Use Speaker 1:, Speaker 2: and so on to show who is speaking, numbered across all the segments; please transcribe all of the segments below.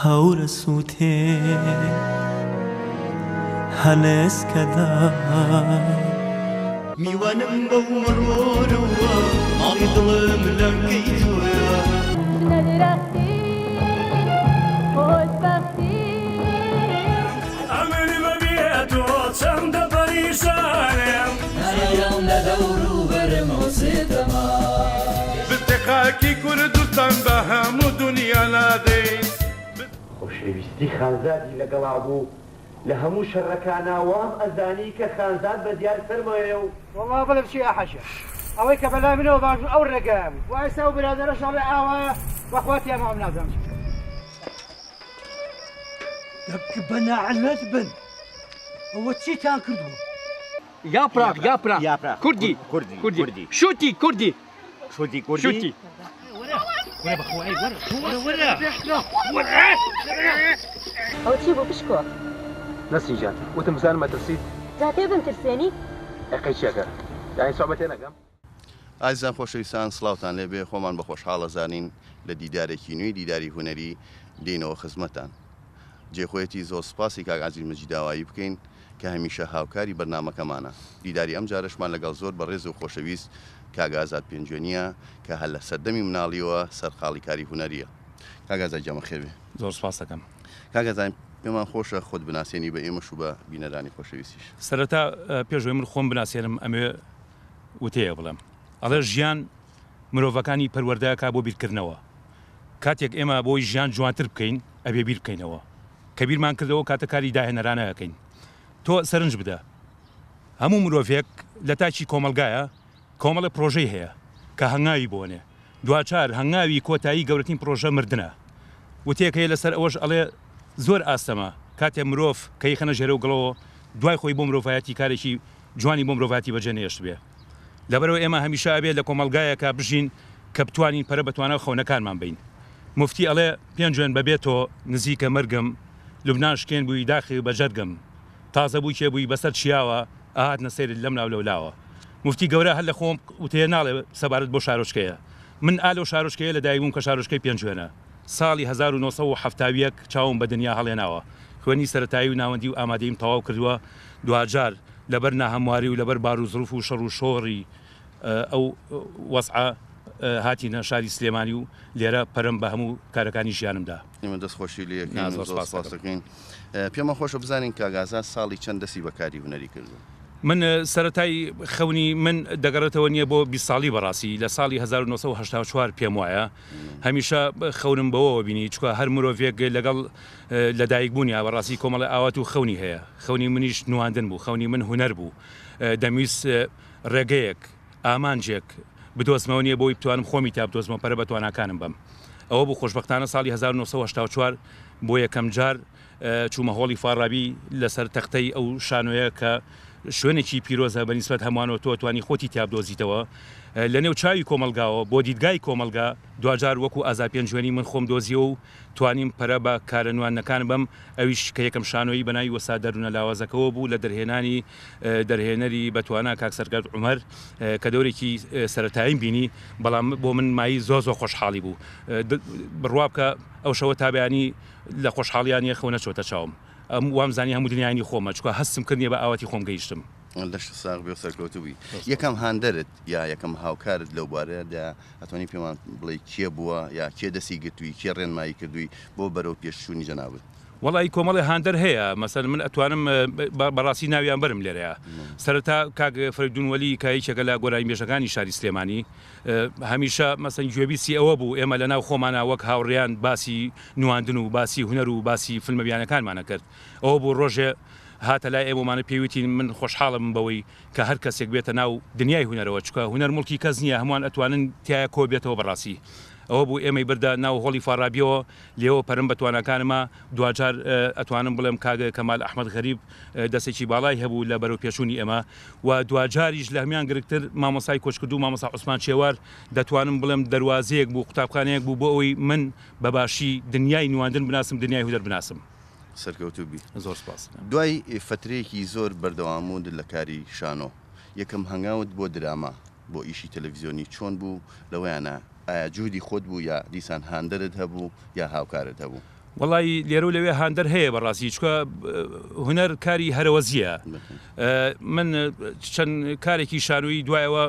Speaker 1: هەورە سووتێ هەنێسکەدا.
Speaker 2: میوانم بە و مەڕۆنەوە ماڵی دڵم لەکەی تۆیە.
Speaker 3: ژنە درەختی خۆشبەختی.
Speaker 4: ئەمن بەبێ تۆ چەندە پەریشانم.
Speaker 5: نایەم لە دەوروبەرم ئەو ستەمە.
Speaker 6: بتێ خاکی کوردستان بە هەموو دونیا نادەین.
Speaker 7: خۆشەویستی خانزادی لەگەڵا بوو، لە هەموو شەڕەکانا وام ئەزانی کە خانزاد بە دیار سەرمەوەیە و.
Speaker 8: وەڵا بڵێم چی ئاحەشە ئەوەی کە بەلای منەوە باش بوو ئەو ڕێگایە بوو وە ئێستا ئەو برادەرەش ئەڵێ ئاوایە بەخوا تێماوم نازانم چی بکەم.
Speaker 9: دەک بە نەعلەت بن ئەوە چیتان کردووە؟
Speaker 10: یاپراخ یاپراخ
Speaker 7: یاپراخ
Speaker 10: کوردی
Speaker 7: کوردی
Speaker 10: کوردی
Speaker 7: کوردی
Speaker 10: شوتی کوردی
Speaker 7: شوتی کوردی
Speaker 10: شوتی
Speaker 3: ئەوە چی بوو پشکۆ؟
Speaker 11: نەسرین جان وتم بزانم ئەترسیت؟
Speaker 3: جا پێ بمترسێنی؟
Speaker 11: ئەی قەی چیەکە؟ یانی سوعبە تێ نەگەم؟
Speaker 12: ئازیزان خۆشەویستان سڵاوتان لێبێ خۆمان بە خۆشحاڵ ئەزانین لە دیدارێکی نوێی دیداری هونەری دێینەوە خزمەتان جێ خۆیەتی زۆر سوپاسی کاک عەزیز مەجیداوایی بکەین کە هەمیشە هاوکاری بەرنامەکەمانە دیداری ئەم جارەشمان لەگەڵ زۆر بەڕێز و خۆشەویست کاک ئازاد پێنجوێنیە کە هەر لە سەردەمی مناڵیەوە سەرقاڵی کاری هونەریە کاک ئازاد گیان بەخێر بێ.
Speaker 13: زۆر سوپاست دەکەم.
Speaker 12: کاک ئازاد پێمان خۆشە خۆت بناسێنی بە ئێمەش و بە بینەرانی خۆشەویستیش.
Speaker 13: سەرەتا پێش ئەوەی من خۆم بناسێنم ئەمەوێ وتەیەک بڵێم ئەڵێ ژیان مرۆڤەکانی پەروەردە ئەکا بۆ بیرکردنەوە کاتێک ئێمە بۆی ژیان جوانتر بکەین ئەبێ بیر بکەینەوە کە بیرمان کردەوە کاتە کاری داهێنەرانە ئەکەین تۆ سەرنج بدە هەموو مرۆڤێک لە تاکی کۆمەڵگایە کۆمەڵێ پرۆژەی هەیە کە هەنگاوی بۆ نێ دواجار هەنگاوی کۆتایی گەورەترین پرۆژە مردنە. وتەیەک هەیە لەسەر ئەوەش ئەڵێ زۆر ئاستەمە کاتێ مرۆڤ کە یخەنە ژێرەو گڵەوە دوای خۆی بۆ مرۆڤایەتی کارێکی جوانی بۆ مرۆڤایەتی بەجێ نەهێشتبێ. لەبەرئەوە ئێمە هەمیشە ئەبێ لە کۆمەڵگایەکا بژین کە بتوانین پەرە بە تواناو خەونەکانمان بەین. موفتی ئەڵێ پێنجوێن بەبێ تۆ نزیکە مەرگم، لوبنان شکێن بووی داخی بە جەرگم. تازە بووکێ بووی بەسەر چیاوە ئەهاتنە سەیرت لەملاو لەولاوە. موفتی گەورە هەر لە خۆم وتەیە ناڵێ سەبارەت بەو شارۆچکەیە. من ئا لەو شارۆچکەیە لە دایک بووم کە شارۆچکەی پێنجوێنە. ساڵی 1971 چاوم بە دنیا هەڵێناوە. خوێندنی سەرەتایی و ناوەندی و ئامادەییم تەواو کردووە. دواجار لەبەر ناهەمواری و لەبەر باروزروف و شەڕ و شۆڕی ئەو وەزعە هاتینە شاری سلێمانی و لێرە پەرەم بە هەموو کارەکانی ژیانم دا.
Speaker 12: ئێمە دەست خۆشی لێ ئەکەین و زۆر سوپاس دەکەین. پێمان خۆشە بزانین کاک ئازاد ساڵی چەند دەستی بە کاری هونەری کردووە؟
Speaker 13: من سەرەتای خەونی من دەگەڕێتەوە نییە بۆ 20 ساڵی بەڕاستی لە ساڵی 1984 پێم وایە هەمیشە خەونم بەوەوە بینی چکە هەر مرۆڤێک لەگەڵ لەدایک بوونیا بەڕاستی کۆمەڵی ئاوات و خەونی هەیە خەونی منیش نواندن بوو خەونی من هونەر بوو دەمویست ڕێگەیەک ئامانجێک بدۆزمەوە نییە بۆی بتوانم خۆمی تا بدۆزمەوە پەرە بە تواناکانم بەم ئەوە بوو خۆشبەختانە ساڵی 1984 بۆ یەکەم جار چوومە هۆڵی فاڕابی لەسەر تەختەی ئەو شانۆیە کە شوێنێکی پیرۆزە بە نیسبەت هەمووانەوە تۆ توانی خۆتی تیا بدۆزیتەوە لە نێو چاوی کۆمەڵگاوە بۆ دیدگای کۆمەڵگا دواجار وەکو ئازاد پێنجوێنی من خۆم دۆزیەوە و توانیم پەرە بە کارە نواندنەکانم بەم ئەویش کە یەکەم شانۆیی بە ناوی وەستا دەروونە لاوازەکەوە بوو لە دەرهێنانی دەرهێنەری بەتوانا کاک سەرگەرد عومەر کە دەورێکی سەرەتاییم بینی بەڵام بۆ من مایەی زۆر زۆر خۆشحاڵی بوو بڕوا بکە ئەو شەوە تا بەیانی لە خۆشحاڵیا نیە خەو نەچۆتە چاوم ئەم وام زانی هەموو دنیانی خۆمە چکە هەستم کرد نیە بە ئاواتی خۆم گەیشتم.
Speaker 12: لەشت ساغ بێ و سەرکەوتوو بی. یەکەم هاندەرت یا یەکەم هاوکارت لەو بوارەدا ئەتوانی پێمان بڵێی کێ بووە یا کێ دەستی گرتووی کێ ڕێنمایی کردووی بۆ بەرەو پێشچوونی جەنابت؟
Speaker 13: وەڵایی کۆمەڵێ هاندەر هەیە مەسەلەن من ئەتوانم بەڕاستی ناویان بەرم لێرەیا سەرەتا کاک فەریدون وەلی کە یەکێکە لە گۆرانیبێژەکانی شاری سلێمانی هەمیشە مەسەن گوێبیستی ئەوە بوو ئێمە لەناو خۆمانا وەک هاوڕێیان باسی نواندن و باسی هونەر و باسی فیلمە بیانەکانمان ئەکرد ئەوە بوو ڕۆژێ هاتە لای ئێمەمانە پێی وتین من خۆشحاڵم بەوەی کە هەر کەسێک بێتە ناو دنیای هونەرەوە چونکە هونەر موڵکی کەس نییە هەمووان ئەتوانن تیایا کۆ بێتەوە بەڕاستی ئەوە بوو ئێمەی بردە ناو هۆڵی فاڕابیەوە لێوە پەرم بە تواناکانما دواجار ئەتوانم بڵێم کاک کەمال ئەحمەد غەریب دەستێکی باڵای هەبوو لە بەرەو پێشوونی ئێمە و دواجاریش لە هەموان گرنگتر مامۆستای کۆچکردوو مامۆستا عوسمان چێوار دەتوانم بڵێم دەروازەیەک بوو قوتابخانەیەک بوو بۆ ئەوەی من بە باشی دنیای نواندن بناسم دنیای هونەر بناسم.
Speaker 12: سەرکەوتوو بی.
Speaker 13: زۆر سپاس.
Speaker 12: دوای فەترەیەکی زۆر بەردەوامبوونت لە کاری شانۆ، یەکەم هەنگاوت بۆ دراما، بۆ ئیشی تەلەفزیۆنی چۆن بوو؟ لەوەیانە ئایا جوهدی خۆت بوو یا دیسان هاندەرت هەبوو یا هاوکارت هەبوو؟
Speaker 13: وەڵایی لێرە و لەوێ هاندەر هەیە بەڕاستی چکە هونەر کاری هەرەوەزیە من چەند کارێکی شانۆیی دوایەوە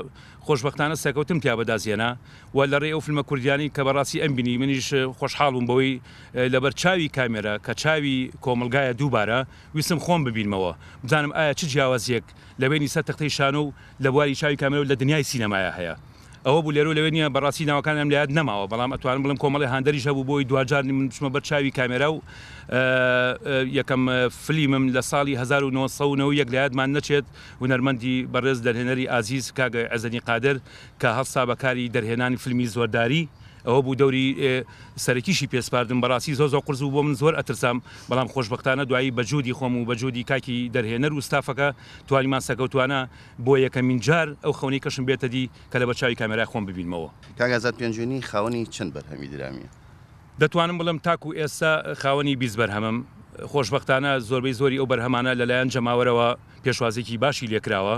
Speaker 13: خۆشبەختانە سەرکەوتم تیا بەدەستهێنا و لە ڕێی ئەو فیلمە کوردیانەی کە بەڕاستی ئەمبینی منیش خۆشحاڵ بووم بەوەی لەبەر چاوی کامێرا کە چاوی کۆمەڵگایە دووبارە ویستم خۆم ببینمەوە بزانم ئایا چ جیاوازیەک لە بەینی سەر تەختەی شانۆ و لە بواری چاوی کامێرا و لە دنیای سینەمایا هەیە. ئەوە بوو لێرەو لەوێ نیە بەڕاستی ناوەکانیانم لە یاد نەماوە بەڵام ئەتوانم بڵێم کۆمەڵێ هاندەریش هەبوو بۆی دواجار من بچمە بەر چاوی کامێرا و یەکەم فلیمم لە ساڵی 1991 لە یادمان نەچێت هونەرمەندی بەڕێز دەرهێنەری ئازیز کاک عێزەدین قادر کە هەڵسا بە کاری دەرهێنانی فیلمی زۆرداری ئەوە بوو دەوری سەرەکیشی پێ سپاردم بەڕاستی زۆر زۆر قورس بوو بۆ من زۆر ئەترسام بەڵام خۆشبەختانە دوایی بە جودی خۆم و بە جودی کاکی دەرهێنەر و ستافەکە توانیمان سەرکەوتوانە بۆ یەکەمین جار ئەو خەونەی کەشم بێتە دی کە لەبەر چاوی کامێرای خۆم ببینمەوە.
Speaker 12: کاک ئازاد پێنجوێنی خاوەنی چەند بەرهەمی درامییە؟
Speaker 13: دەتوانم بڵێم تاکو ئێستا خاوەنی 20 بەرهەمم، خۆشبەختانە زۆربەی زۆری ئەو بەرهەمانە لەلایەن جەماوەرەوە پێشوازییەکی باشی لێکراوە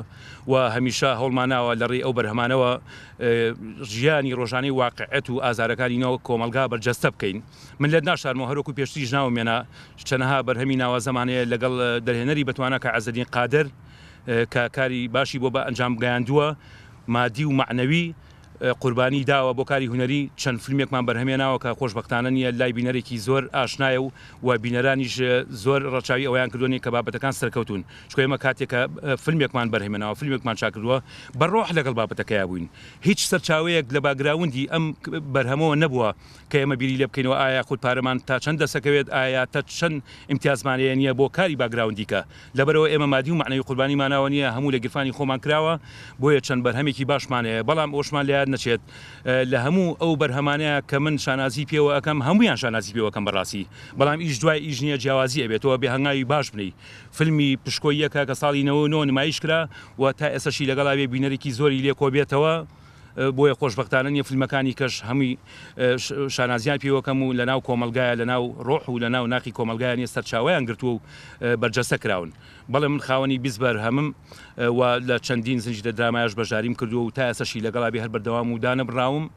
Speaker 13: و هەمیشە هەوڵماناوە لەڕێی ئەو بەرهەمانەوە ژیانی ڕۆژانەی واقیعەت و ئازارەکانی ناو کۆمەڵگا بەرجەستە بکەین. من لێت ناشارمەوە هەروەکو پێشتریش ناوم هێنا چەنەها بەرهەمی ناوازەمان هەیە لەگەڵ دەرهێنەری بەتوانا کاک عەزەدین قادر، کە کاری باشی بۆ بە ئەنجام گەیاندووە مادی و مەعنەوی قوربانی داوە بۆ کاری هونەری چەند فیلمێکمان بەرهەمێناوە کە خۆشبەختانە نییە لای بینەرێکی زۆر ئاشنایە و و بینەرانیش زۆر ڕەچاوی ئەوەیان کردووە نیە کە بابەتەکان سەرکەوتوون چونکە ئێمە کاتێک کە فیلمێکمان بەرهەمێناوە فیلمێکمان چاکردووە بە ڕۆح لەگەڵ بابەتەکەیا بووین هیچ سەرچاوەیەک لە باگراوندی ئەم بەرهەمەوە نەبووە کە ئێمە بیری لێ بکەینەوە ئایا خود پارەمان تا چەند دەسەکەوێت ئایا تا چەند ئیمتیازمان هەیە نییە بۆ کاری باگراوندی کە لەبەرئەوە ئێمە مادی و مەعنەوی قوربانیماناوە نییە هەموو لە گیرفانی خۆمان کراوە بۆیە چەند بەرهەمێکی باشمان هەیە بەڵام ئەوەشمان لە یاد نەچێت لە هەموو ئەو بەرهەمانە کە من شانازی پێوە ئەکەم هەموویان شانازی پێوە ئەکەم بەڕاستی بەڵام ئیش دوای ئیش نییە جیاوازی ئەبێت تۆ ئەبێ هەنگاوی باش بنێی فیلمی پشکۆی یەکە کە ساڵی 99 نمایش کرا و تا ئێستەشی لەگەڵا بێ بینەرێکی زۆری لێ کۆبێتەوە بۆیە خۆشبەختانە نیە فیلمەکانی کەش هەمووی شانازیان پێوەکەم و لەناو کۆمەڵگایە لەناو ڕۆح و لەناو ناخی کۆمەڵگایە نیە سەرچاوەیان گرتووە و بەرجەستە کراون بەڵێ من خاوەنی 20 بەرهەمم و لە چەندین زنجیرە درامایش بەشداریم کردووە و تا ئێستەشی لەگەڵا بێ هەر بەردەوام و دانەبڕاوم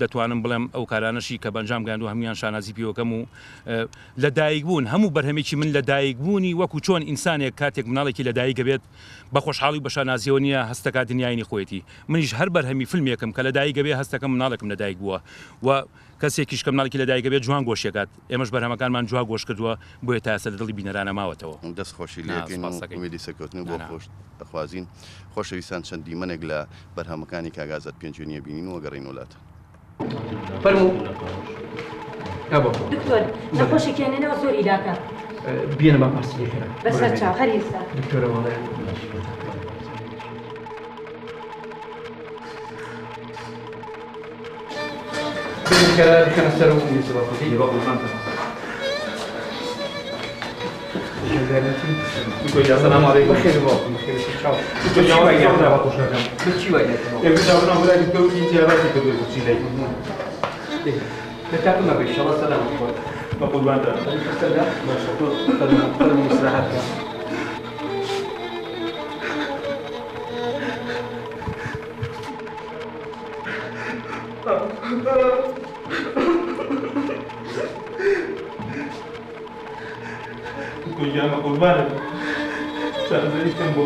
Speaker 13: دەتوانم بڵێم ئەو کارانەشی کە بەنجام گەیاندووە هەموویان شانازی پێوەکەم و لە دایکبوون هەموو بەرهەمێکی من لە دایکبوونی وەکو چۆن ئینسانێک کاتێک مناڵێکی لە دایک بێت بە خۆشحاڵی و بە شانازیەوە نیە هەستەکا دنیاینی خۆیەتی منیش هەر بەرهەمی فلمێکم کە لە دایک ئەبێ هەستەکەم مناڵێکم لە دایک بووە و کەسێکیش کە مناڵێکی لە دایک ئەبێ جوان گۆشیەکات ئێمەش بەرهەمەکانمان جوا گۆش کردووە بۆیە تا ئێستا لە دڵی بینەرانە ماوەتەوە.
Speaker 12: دەست خۆشی لێ ئەکەین و ئومێدی سەرکەوتنت بۆ خۆش ئەخوازین. خۆشەویستان چەند دیمەنێک لە بەرهەمەکانی کاک ئازاد پێنجوێنی ئەبینین و ئەگەڕێینەوە لاتان.
Speaker 10: فەرموو ئەبۆ.
Speaker 3: دکتۆر نەخۆشێکیان هێناوە زۆر هیلاکە.
Speaker 10: بێنە با پاسی لێ کەرم.
Speaker 3: بەسەر چاو هەر ئێستا.
Speaker 10: دکتۆرە وەڵێ. بکەرە بکەنە سەر و میزە بە کوردی. السلام عليكم بخير باوکم بخير چاو بچی وای لە إن سلام بقول استراحتك
Speaker 6: گیان قوربانت چارەسەری بکەم بۆ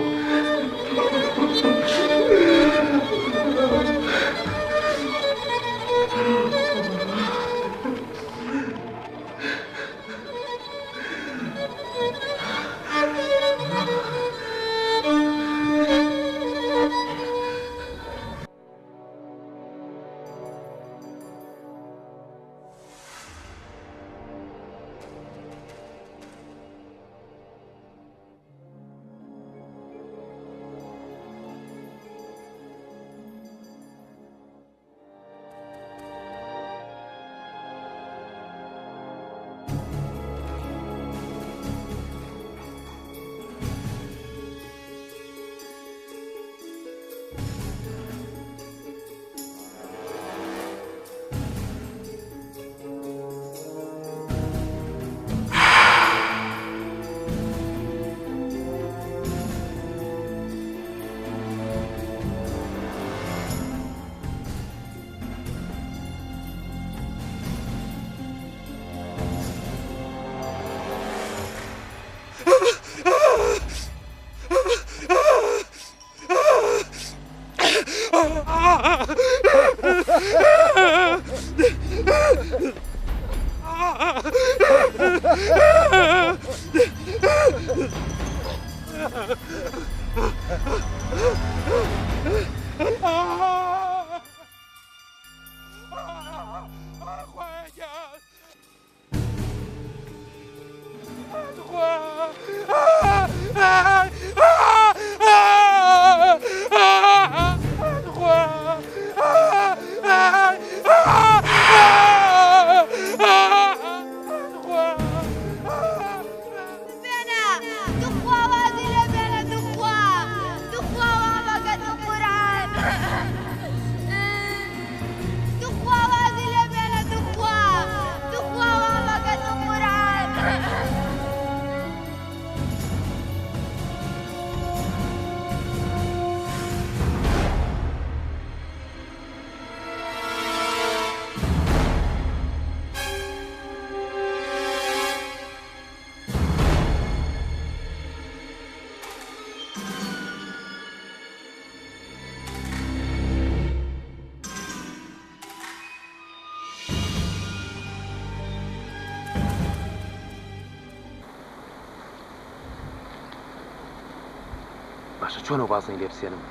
Speaker 11: باشە چۆن ئەو بازنەی لێ بسێنم؟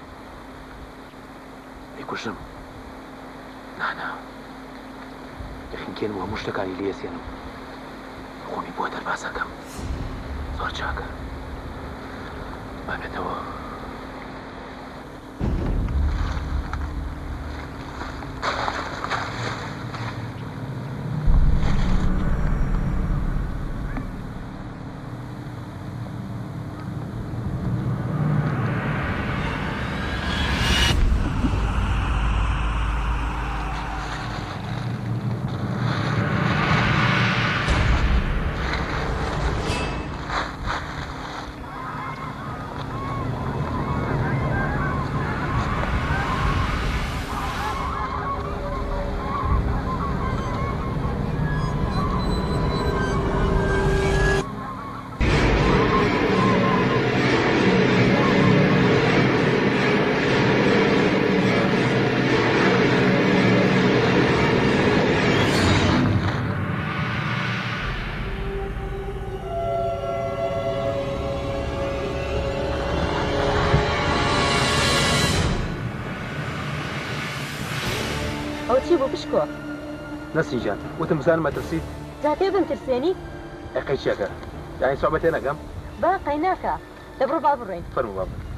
Speaker 11: ئەیکوژم؟ نا نا دەخنکێنم و هەموو شتەکانی لێ ئەسێنم خۆمی بۆ دەرباز ئەکەم زۆر چاکە با بێتەوە.
Speaker 3: ئەوە چی بوو پشکۆ؟
Speaker 11: نەسرین گیان وتم بزانم ئەترسیت؟
Speaker 3: جا تێ بمترسێنی؟
Speaker 11: ئەی قەیچیەکە یانی سوعبە تێ نەگەم؟
Speaker 3: با قەیناکە دە بڕۆ با بڕۆین.
Speaker 11: فەرموو با بڕۆین.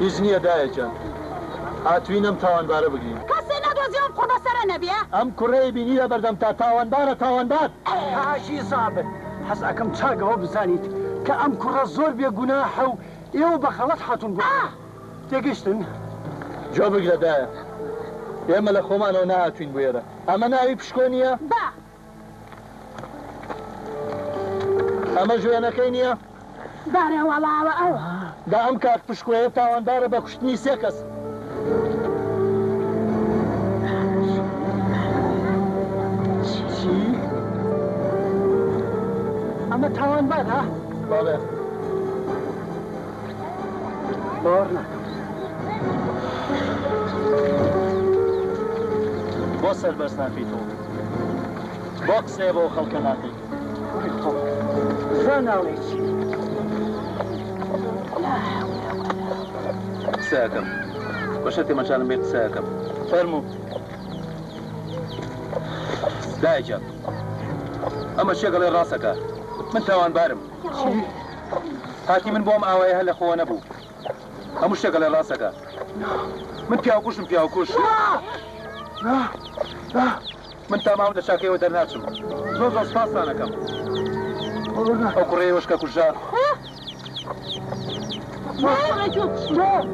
Speaker 6: هیچ نییە دایە گیان هاتووین ئەم تاوانبارە بگرین.
Speaker 14: کەسێ نەدۆزی ئەم قوڕبەسەرە نەبێ.
Speaker 6: ئەم کوڕەی بینی لە بەردەمتا تاوانبارە تاوانبار.
Speaker 9: حاجی زابت حەز ئەکەم چاک ئەوە بزانیت کە ئەم کوڕە زۆر بێ گوناحە و ئێوە بە غەڵەت هاتوون بۆ ئێرە تێگەشتن؟
Speaker 6: گوێ بگرە دایە ئێمە لە خۆمانەوە نەهاتووین بۆ ئێرە ئەمە ناوی پشکۆ نییە؟
Speaker 14: با.
Speaker 6: ئەمەش وێنەکەی نییە؟
Speaker 14: بەرێ وەڵا ئەوە ئەوە.
Speaker 6: دا ئەم کاک پشکۆیە تاوانبارە بە کوشتنی سێ کەس. چی؟
Speaker 9: ئەمە تاوانبارە؟
Speaker 6: بەڵێ.
Speaker 9: باوەڕ ناکەم.
Speaker 6: بۆ سەربەرز ناکەیتەوە؟ بۆ قسەیە بەو خەڵکە ناکەیت؟
Speaker 9: کوڕی خۆم زاناڵێ چی؟
Speaker 11: قسە ئەکەم. بە شەرتێ مەجالم بێ قسە ئەکەم.
Speaker 6: فەرموو. دایە گیان ئەمە شێک ئەڵێ ڕاستەکا من تاوانبارم. چی؟ هاتی من بۆ ئەم ئاوایە هەر لە خۆوە نەبوو. هەموو شتێک ئەڵێ ڕاستەکا. من پیاوکوژم پیاوکوژ. نا نا من تا ماوم لە چاکەیەوە دەرناچم. زۆر زۆر سپاستان ئەکەم. ئەو کوڕەی ئێوەش کە کوژرا. بەڵێ من کوشتم.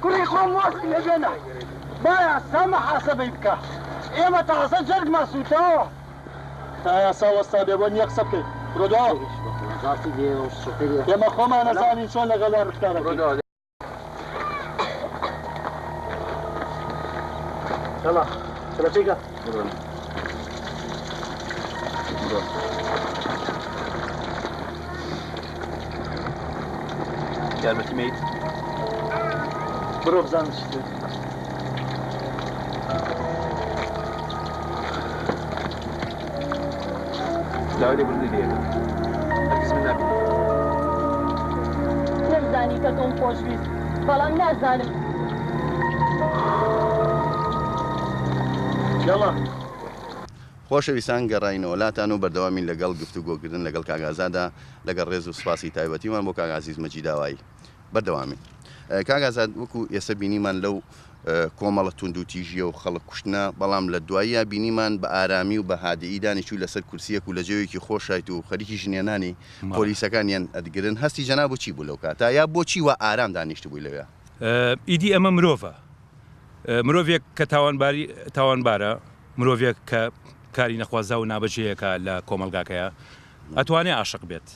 Speaker 9: کوڕی خۆم وازم لێ بێنە با یاسا محاسەبەی بکا ئێمە تازە جەرگمان سووتاوە.
Speaker 6: تا یاسا وەستا بێ بۆ نیە قسە بکەی برۆ ئێمە خۆمان ئەزانین چۆن لەگەڵیان ڕفتار ئەکەین.
Speaker 9: يلا شبكيكا
Speaker 11: یارمەتی مەیت
Speaker 6: بڕۆ بزانم چی دێت.
Speaker 11: داوای لێبوردنی لێ ئەکەم هەرگیز من نابینێت.
Speaker 3: نەمزانی کە تۆم خۆش ویست بەڵام نازانم.
Speaker 6: یەڵا.
Speaker 12: خۆشەویستان گەڕاینەوە لاتان و بەردەوامین لەگەڵ گفتوگۆکردن لەگەڵ کاک ئازادا لەگەڵ ڕێز و سوپاسی تایبەتیمان بۆ کاک عەزیز مەجیداوایی بەردەوامین کاک ئازاد وەکو ئێستا بینیمان لەو کۆمەڵە توندوتیژیە و خەڵک کوشتنە بەڵام لە دواییا بینیمان بە ئارامی و بە هادئی دانیشتووی لەسەر کورسیەک و لە جێوێکی خۆشایت و خەریکی ژنێنانی پۆلیسەکانیان ئەتگرن هەستی جەنابو چی بوو لەو کاتە یا بۆچی وا ئارام دانیشتبووی لەوێ؟
Speaker 13: ئیدی ئەمە مرۆڤە مرۆڤێک کە تاوانباری تاوانبارە مرۆڤێک کە کاری نەخوازراو و نابەجێیەکە لە کۆمەڵگاکەیا ئەتوانێ عاشق بێت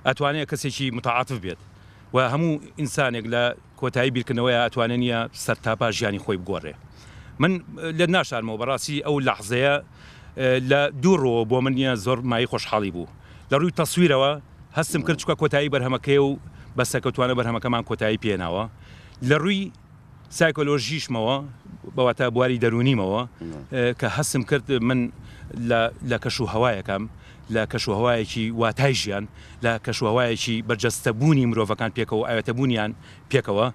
Speaker 13: ئەتوانێ کەسێکی متعاتف بێت و هەموو ئینسانێک لە کۆتایی بیرکردنەوەیا ئەتوانێ نییە سەرتاپا ژیانی خۆی بگۆڕێ من لێت ناشارمەوە بەڕاستی ئەو لەحزەیە لە دوو ڕووەوە بۆ من نییە زۆر مایەی خۆشحاڵی بوو لە ڕووی تەسویرەوە هەستم کرد چونکە کۆتایی بەرهەمەکەیە و بە سەرکەوتوانە بەرهەمەکەمان کۆتایی پێناوە لە ڕووی سایکۆلۆژیشمەوە بە واتا بواری دەروونیمەوە کە هەستم کرد من لە لە کەش و هەوایەکام لە کەش و هەوایەکی واتای ژیان لە کەش و هەوایەکی بەرجەستەبوونی مرۆڤەکان پێکەوە و ئاوێتەبوونیان پێکەوە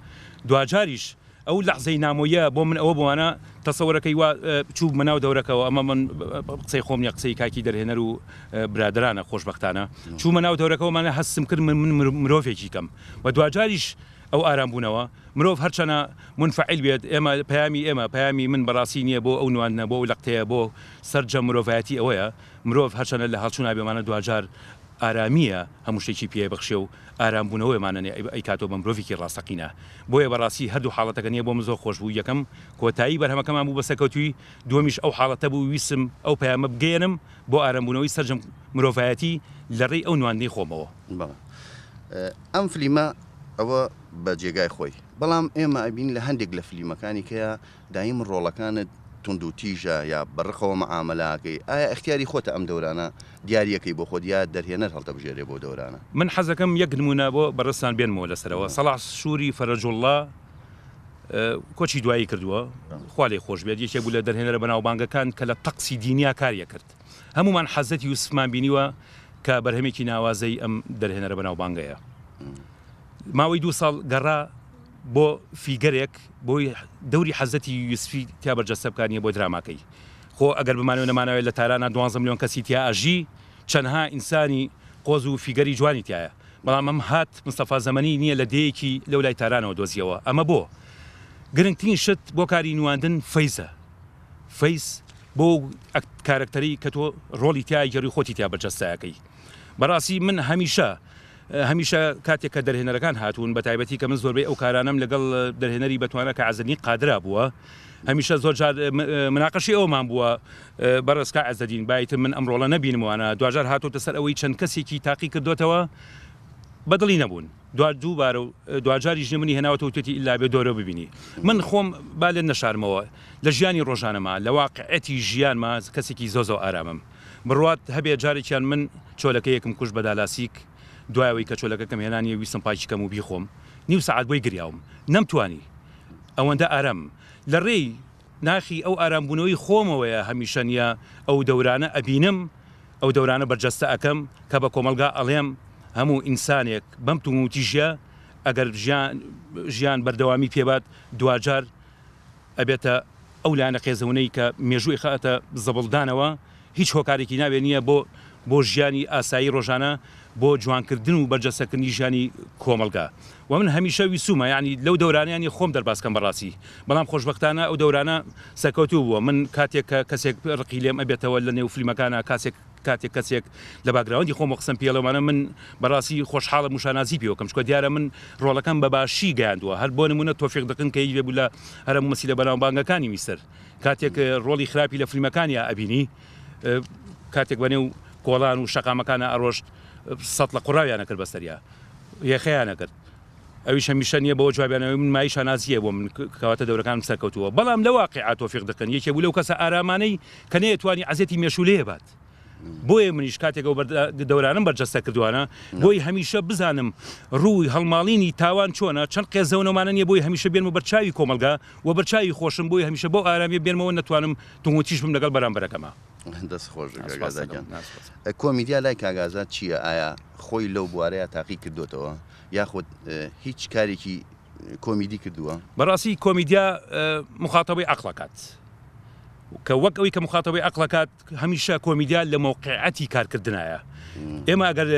Speaker 13: دواجاریش ئەو لەحزەی نامۆیە بۆ من ئەوە بووانە تەسەوەرەکەی وا چووبمە ناو دەورەکەوە ئەمە من قسەی خۆم نیە قسەی کاکی دەرهێنەر و برادەرانە خۆشبەختانە چوومە ناو دەورەکەوە مانە هەستم کرد من مرۆڤێکی کەم و دواجاریش ئەو ئارام بوونەوە، مرۆڤ هەرچەنە مونفەعیل بێت، ئێمە پەیامی ئێمە، پەیامی من بەڕاستی نییە بۆ ئەو نواندنە، بۆ ئەو لەقتەیە، بۆ سەرجەم مرۆڤایەتی ئەوەیە، مرۆڤ هەرچەنە لە هەڵچوونا بێ مانە دواجار ئارامییە هەموو شتێکی پێ بەخشێ و ئارام بوونەوەیە مانە ئەیکاتەوە بە مرۆڤێکی ڕاستەقینە. بۆیە بەڕاستی هەردوو حاڵەتەکە نییە بۆ من زۆر خۆش بوو، یەکەم کۆتایی بەرهەمەکەمان بوو بە سەرکەوتوویی، دووەمیش ئەو حاڵەتە بوو ویستم ئەو پەیامە بگەیەنم بۆ ئارام بوونەوەی سەرجەم مرۆڤایەتی لە ڕێی ئەو نواندنەی خۆمەوە.
Speaker 12: بەڵێ ئەم فلیمە ئەوە بە جێگای خۆی بەڵام ئێمە ئەبین لە هەندێک لە فلیمەکانی کەیا دایم ڕۆڵەکانت توند و تیژە یا بە ڕقەوە مەعامەلە ئەکەی ئایا ئیختیاری خۆتە ئەم دەورانە دیاریەکەی بۆ خۆت یا دەرهێنەر هەڵتەبژێرێ بۆ دەورانە؟
Speaker 13: من حەزەکەم یەک نمونە بۆ بەڕێزتان بێنمەوە لەسەرەوە سەڵاح سوری فەرەجوڵڵا کۆچی دوایی کردووە خوا لێی خۆش بێت یەکێک بوو لە دەرهێنەرە بەناوبانگەکان کە لە تەقسی دینیا کاری ئەکرد هەموومان حەزرەتی یوسفمان بینیوە کە بەرهەمێکی ناوازەی ئەم دەرهێنەرە بەناوبانگەیە. ماوەی دوو ساڵ گەڕا بۆ فیگەرێک بۆی دەوری حەزرەتی یوسفی تیا بەرجەستە بکات نیە بۆ دراماکەی. خۆ ئەگەر بمانەوێ نەمانەوێ لە تارانا دوانزە ملیۆن کەسی تیا ئەژی چەنها ئینسانی قۆز و فیگەری جوانی تیایە. بەڵام ئەم هات مستەفا زەمەنی نیە لە دێیەکی لەو لای تارانەوە دۆزیەوە. ئەمە بۆ؟ گرنگترین شت بۆ کاری نواندن فەیزە. فەیس بۆ کارەکتەرەی کە تۆ ڕۆڵی تیا گێڕی خۆتی تیا بەرجەستە ئەکەی بەڕاستی من هەمیشە هەمیشە کاتێک کە دەرهێنەرەکان هاتوون بە تایبەتی کە من زۆربەی ئەو کارانەم لەگەڵ دەرهێنەری بەتوانە کە عەزەدین قادرا بووە هەمیشە زۆر جار مناقەشی ئەومان بووە بەڕێز کا عەزەدین بایتر من ئەم ڕۆڵە نەبینموانە دواجار هاتۆتە سەر ئەوەی چەند کەسێکی تاقی کردوتەوە بەدڵی نەبوون دوا دووبارە و دواجاریش منی هێناوەتەوە وتێتی ئیلا بێ دۆرە ببینی من خۆم با لێت نەشارمەوە لە ژیانی ڕۆژانەما لە واقعیەتی ژیانما کەسێکی زۆر زۆر ئارامم بڕوات هەبێ جارێکیان من چۆلەکەیەکم کوشت بە دالاسیک دوای ئەوەی کە چۆلەکەکەم هێنانیە ویستم پاکی کەم و بیخۆم نیو سەعات بۆی گریاوم نەمتوانی ئەوەندە ئارامم لە ڕێی ناخی ئەو ئارامبوونەوەی خۆمەوەیە هەمیشە نییە ئەو دەورانە ئەبینم، ئەو دەورانە بەرجەستە ئەکەم کە بە کۆمەڵگا ئەڵێم هەموو ئینسانێک بەم توموتیژیە ئەگەر ژیان ژیان بەردەوامی پێبات دواجار ئەبێتە ئەو لایەنە قێزەونەی کە مێژوو ئەیخاتە زبڵدانەوە هیچ هۆکارێکی ناوێ نییە بۆ بۆ ژیانی ئاسایی ڕۆژانە بۆ جوانکردن و بەرجەستەکردنی ژیانی کۆمەڵگا وە من هەمیشە ویسومە یانی لەو دەورانەیانی خۆم دەرباز کەم بەڕاستی بەڵام خۆشبەختانە ئەو دەورانە سەرکەوتوو بووە من کاتێک کە کەسێک ڕقی لێم ئەبێتەوە لە نێو فلیمەکانا کاسێک کاتێک کەسێک لە باکگراوندی خۆمەوە قسەم پێ ئەڵێ وانە من بەڕاستی خۆشحاڵم و شانازی پێوە کەم چونکە دیارە من ڕۆڵەکەم بە باشی گەیاندووە هەر بۆ نمونە تۆفیق دقن کە یەکێک بوو لە هەرە مومەسیلە بەناوبانگەکانی میسر کاتێک ڕۆڵی خراپی لە فلیمەکانیا ئەبینی کاتێک بەنێو کۆڵان و شەقامەکانە ئەڕۆشت سەتڵە قوڕاویان ئەکرد بەسەریا یەخەیان ئەکرد ئەویش هەمیشە نییە بەوە جوابیانەوەی من مایەی شانازییە بۆ من کەواتە دەورەکانم سەرکەوتووە بەڵام لە واقیعا تۆفیق دقن یەکێ بوو لەو کەسە ئارامانەی کە نەیەتوانی عەزێتی مێشوولەیە بات بۆیە منیش کاتێک ئەو دەورانم بەرجەستە کردوانە بۆی هەمیشە بزانم ڕووی هەڵماڵینی تاوان چۆنە چەند قێزەونەمانە نییە بۆی هەمیشە بێنمە بەرچاوی کۆمەڵگا و بەرچاوی خۆشم بۆی هەمیشە بەو ئارامیە بێنمەوە نەتوانم توندوتیژ بم لەگەڵ بەرامبەرەکەما.
Speaker 12: دەست خۆش کاک ئازاد گیان. کۆمیدیا لای کاک ئازاد چییە؟ ئایا خۆی لەو بوارەیا تاقی کردۆتەوە یاخود هیچ کارێکی کۆمیدی کردووە؟
Speaker 13: بەڕاستی کۆمیدیا مخاتەبەی عەقڵ ئەکات کە وەک ئەوی کە مخاتەبەی عەقڵ ئەکات هەمیشە کۆمیدیا لە مەوقعەتی کارکردنایە ئێمە ئەگەر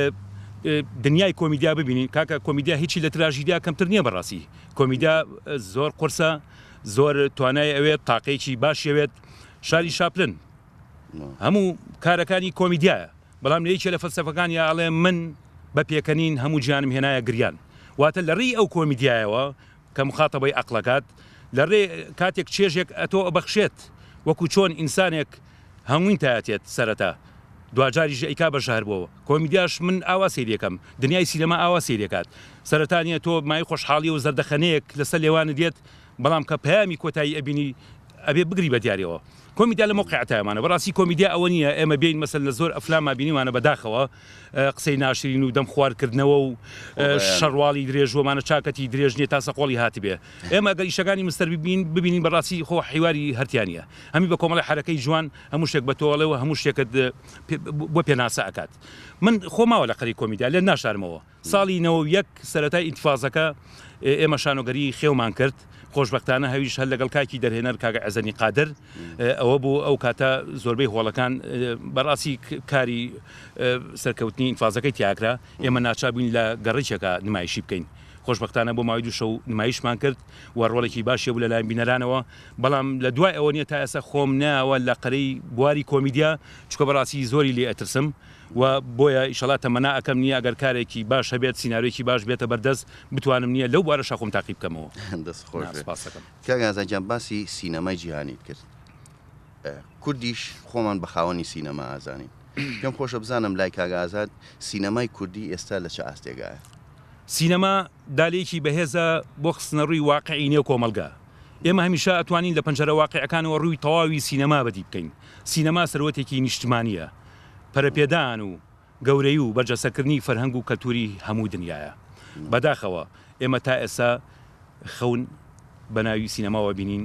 Speaker 13: دنیای کۆمیدیا ببینین کاکە کۆمیدیا هیچی لە تراژیدیا کەمتر نییە بەڕاستی کۆمیدیا زۆر قورسە زۆر توانای ئەوێت تاقەیەکی باشیەوێت شاری شاپلن هەموو کارەکانی کۆمیدیایە بەڵام لە یەکێ لە فەلسەفەکانیا ئەڵێ من بە پێکەنین هەموو جیهانم هێنایە گریان واتە لە ڕێی ئەو کۆمیدیایەوە کە مخاتەبەی عەقڵەکات لە ڕێ کاتێک چێژێک ئەتۆ ئەبەخشێت وەکو چۆن ئینسانێک هەنگوین تایەتێت سەرەتا دواجاریش ئەیکا بە ژەهر بۆ کۆمیدیاش من ئاوا سەیری ئەکەم دنیای سینەما ئاوا سەیری ئەکات سەرەتا نیە تۆ مایەی خۆشحاڵیە و زەردەخەنەیەک لەسەر لێوانت دێت بەڵام کە پەیامی کۆتایی ئەبینی ئەبێ بگری بە دیاریەوە. کۆمیدیا لە مەوقیعەتایەمانە بەڕاستی کۆمیدیا ئەوە نییە ئێمە بێین مەسەلەن لە زۆر ئەفلاما بینیمانە بەداخەوە قسەی ناشرین و دەم خوار کردنەوە و شەڕواڵی درێژ وەمانە چاکەتی درێژ نییە تا سەقۆڵی هاتبێ ئێمە ئەگەر ئیشەکانی مستەر ببین ببینین بەڕاستی خۆ حیواری هەرتیانە هەمی بە کۆمەڵی حەرەکەی جوان هەموو شتێک بە تۆڵێ و هەموو شتێکت بۆ پێناسە ئەکات من خۆماوە لە قەری کۆمیدیا لێت ناشارمەوە ساڵی 91 سەرەتای ئینتفازەکە ئێمە شانۆگەری خێومان کرد، خۆشبەختانە هەویش هەر لەگەڵ کاکی دەرهێنەر کاک عێزەدین قادر ئەوە بوو، ئەو کاتە زۆربەی هۆڵەکان بەڕاستی کاری سەرکەوتنی ئینتفازەکەی تیاکرا، ئێمە ناچار بووین لە گەڕەکێکا نمایشی بکەین، خۆشبەختانە بۆ ماوەی دوو شەو نمایشمان کرد و ڕۆڵێکی باشی هەبوو لەلایەن بینەرانەوە، بەڵام لە دوای ئەوە نییە تا ئێستا خۆم نایەوە لە قەرەی بواری کۆمیدیا، چونکە بەڕاستی زۆری لێ ئەترسم. و بۆیە ئیشەڵا تەمەنا ئەکەم نیە ئەگەر کارێکی باش هەبێت سیناریۆیەکی باش بێتە بەردەست بتوانم نیە لەو بوارەشا خۆم تاقی بکەمەوە.
Speaker 12: دەست خۆش بێ.
Speaker 13: سپاست دەکەم.
Speaker 12: کاک ئازاد گیان باسی سینەمای جیهانیت کرد کوردیش خۆمان بە خاوەنی سینەما ئازانین پێم خۆشە بزانم لای کاک ئازاد سینەمای کوردی ئێستا لە چ ئاستێگایە؟
Speaker 13: سینەما دالێکی بەهێزە بۆ خستنەڕووی واقعی نێو کۆمەڵگا ئێمە هەمیشە ئەتوانین لە پەنجەرە واقعەکانەوە ڕووی تەواوی سینەما بەدی بکەین سینەما سەروەتێکی نیشتمانیە پەرەپێدان و گەورەی و بەرجەستەکردنی فەرهەنگ و کەلتوری هەموو دنیایە. بەداخەوە ئێمە تا ئێستا خەون بە ناوی سینەماوە بینین،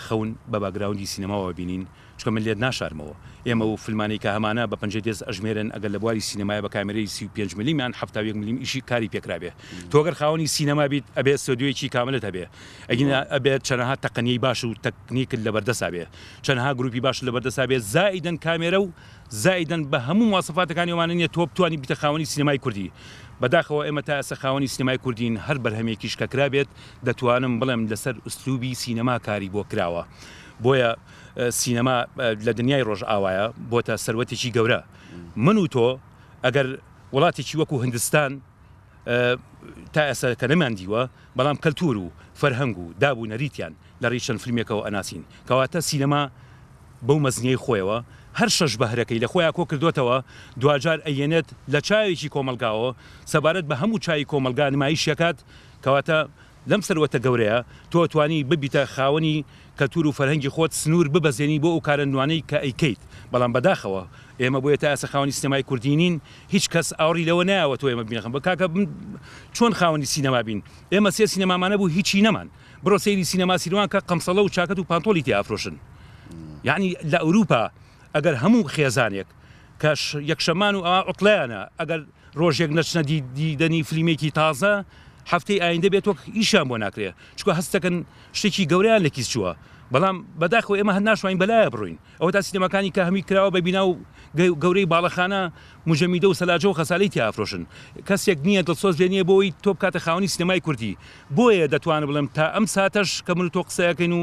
Speaker 13: خەون بە باکگراوندی سینەماوە بینین، چونکە من لێت ناشارمەوە ئێمە و فلمانەی کە هەمانە بە پەنجەی دەست ئەژمێرن ئەگەر لە بواری سینەمایە بە کامێرەی 35 ملیم یان 71 ملیم ئیشی کاری پێکرابێ. تۆ گەر خاوەنی سینەما بیت ئەبێ ستۆدیۆیەکی کاملت هەبێ ئەگینا ئەبێت چەنەها تەقەنیەی باش و تەکنیکت لەبەردەسا بێ. چەنەها گروپی باشت لەبەردەستا بێت زائیدەن کامێرە و زائیدەن بە هەموو مواسەفاتەکانی ئەوانە نیە تۆ بتوانی بیتە خاوەنی سینەمای کوردی بەداخەوە ئێمە تا ئێستا خاوەنی سینەمای کوردین هەر بەرهەمێکیش کە کرابێت دەتوانم بڵێم لەسەر ئوسلوبی سینەما کاری بۆ کراوە بۆیە سینەما لە دنیای ڕۆژئاوایە بۆتە سەروەتێکی گەورە من و تۆ ئەگەر وڵاتێکی وەکو هندستان تا ئێستا کە نەماندیوە بەڵام کەلتور و فەرهەنگ و داب و نەریتیان لە ڕێی چەند فیلمێکەوە ئەناسین. کەواتە سینەما بەو مەزنیەی خۆیەوە هەر شەش بەهرەکەی لە خۆیا کۆکردۆتەوە، دواجار ئەیەنێت لە چاوێکی کۆمەڵگاوە سەبارەت بە هەموو چاوی کۆمەڵگا نمایشی ئەکات، کەواتە لەم سەروەتە گەورەیە تۆ ئەتوانی ببیتە خاوەنی کەلتور و فەرهەنگی خۆت سنور ببەزێنی بۆ ئەو کارە نوانەی کە ئەیکەیت، بەڵام بەداخەوە ئێمە بۆیە تا ئێستا خاوەنی سینەمای کوردی نین، هیچ کەس ئاوڕی لەوە نایەوە تۆ ئێمە بینە خەم کاکە چۆن خاوەنی سینەما بین ئێمە سێ سینەمامان هەبوو هیچی نەمان. بڕۆ سەیری سینەما سیروان کە قەمسەڵە و چاکەت و پانتۆڵی تیا ئەفرۆشن یەعنی لە ئەوروپا ئەگەر هەموو خێزانێک کە یەکشەمان و ئەوا عوتڵەیانە ئەگەر ڕۆژێک نەچنە دیدەنی فلیمێکی تازە هەفتەی ئایندە بێت وەک ئیشیان بۆ ناکرێ چونکە هەست دەکەن شتێکی گەورەیان لە کیس چووە بەڵام بەداخەوە ئێمە هەر ناشوانین بەلایە بڕۆین ئەوەتا سینەماکانی کە هەمووی کراوە بە بینا و گەورەی باڵەخانە موجەمیدە و سەلاجە و خەسالەی تیا ئەفرۆشن کەسێک نییە دڵسۆز بێ نییە بۆی تۆ بکاتە خاوەنی سینەمای کوردی بۆیە دەتوانم بڵێم تا ئەم ساتەش کە من و تۆ قسە ئەکەین و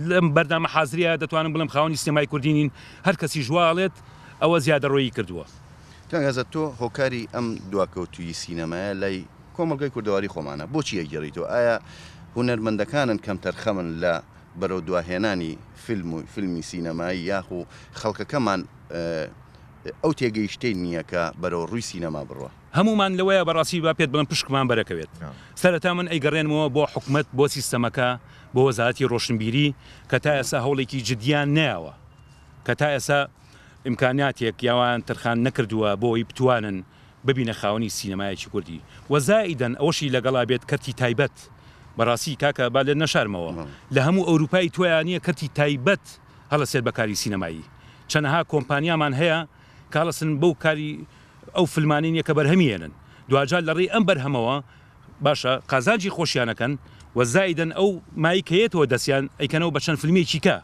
Speaker 13: لەم بەرنامە حازریە دەتوانم بڵێم خاوەنی سینەمای کوردی نین هەر کەسیش وا ئەڵێت ئەوە زیادەڕۆیی کردووە.
Speaker 12: کاک ئازاد تۆ هۆکاری ئەم دواکەوتوویی سینەمایە لای کۆمەڵگای کوردەواری خۆمانە بۆچی ئەگێڕیتەوە؟ ئایا هونەرمەندەکانن کەمتەرخەمن لە بەرەو دواهێنانی فیلم و فیلمی سینەمایی یاخو خەڵکەکەمان ئەو تێگەیشتەی نییە کە بەرەو ڕووی سینەما بڕوا؟
Speaker 13: هەموومان لەوەیە بەڕاستی با پێت بڵێم پشکمان بەرەکەوێت. سەرەتا من ئەیگەڕێنمەوە بۆ حکومەت بۆ سیستەمەکە بۆ وەزارەتی ڕۆشنبیری کە تا ئێستا هەوڵێکی جدیان نەیاوە کە تا ئێستا ئیمکانیاتێک یاوان تەرخان نەکردووە بۆ ئەوەی بتوانن ببینە خاوەنی سینەمایەکی کوردی و زائیدەن ئەوەشی لەگەڵا بێت کەرتی تایبەت بەڕاستی کاکە با لێت نەشارمەوە لە هەموو ئەوروپای تۆیا نیە کەرتی تایبەت هەڵەسێت بە کاری سینەمایی چەنەها کۆمپانیامان هەیە کە هەڵەسن بەو کاری ئەو فلمانەی نیە کە بەرهەمی هێنن دواجار لە ڕێی ئەم بەرهەمەوە باشە قازانجی خۆشیان ئەکەن و زائیدەن ئەو مای کە یەتەوە دەستیان ئەیکەنەوە بە چەند فلمێکی کە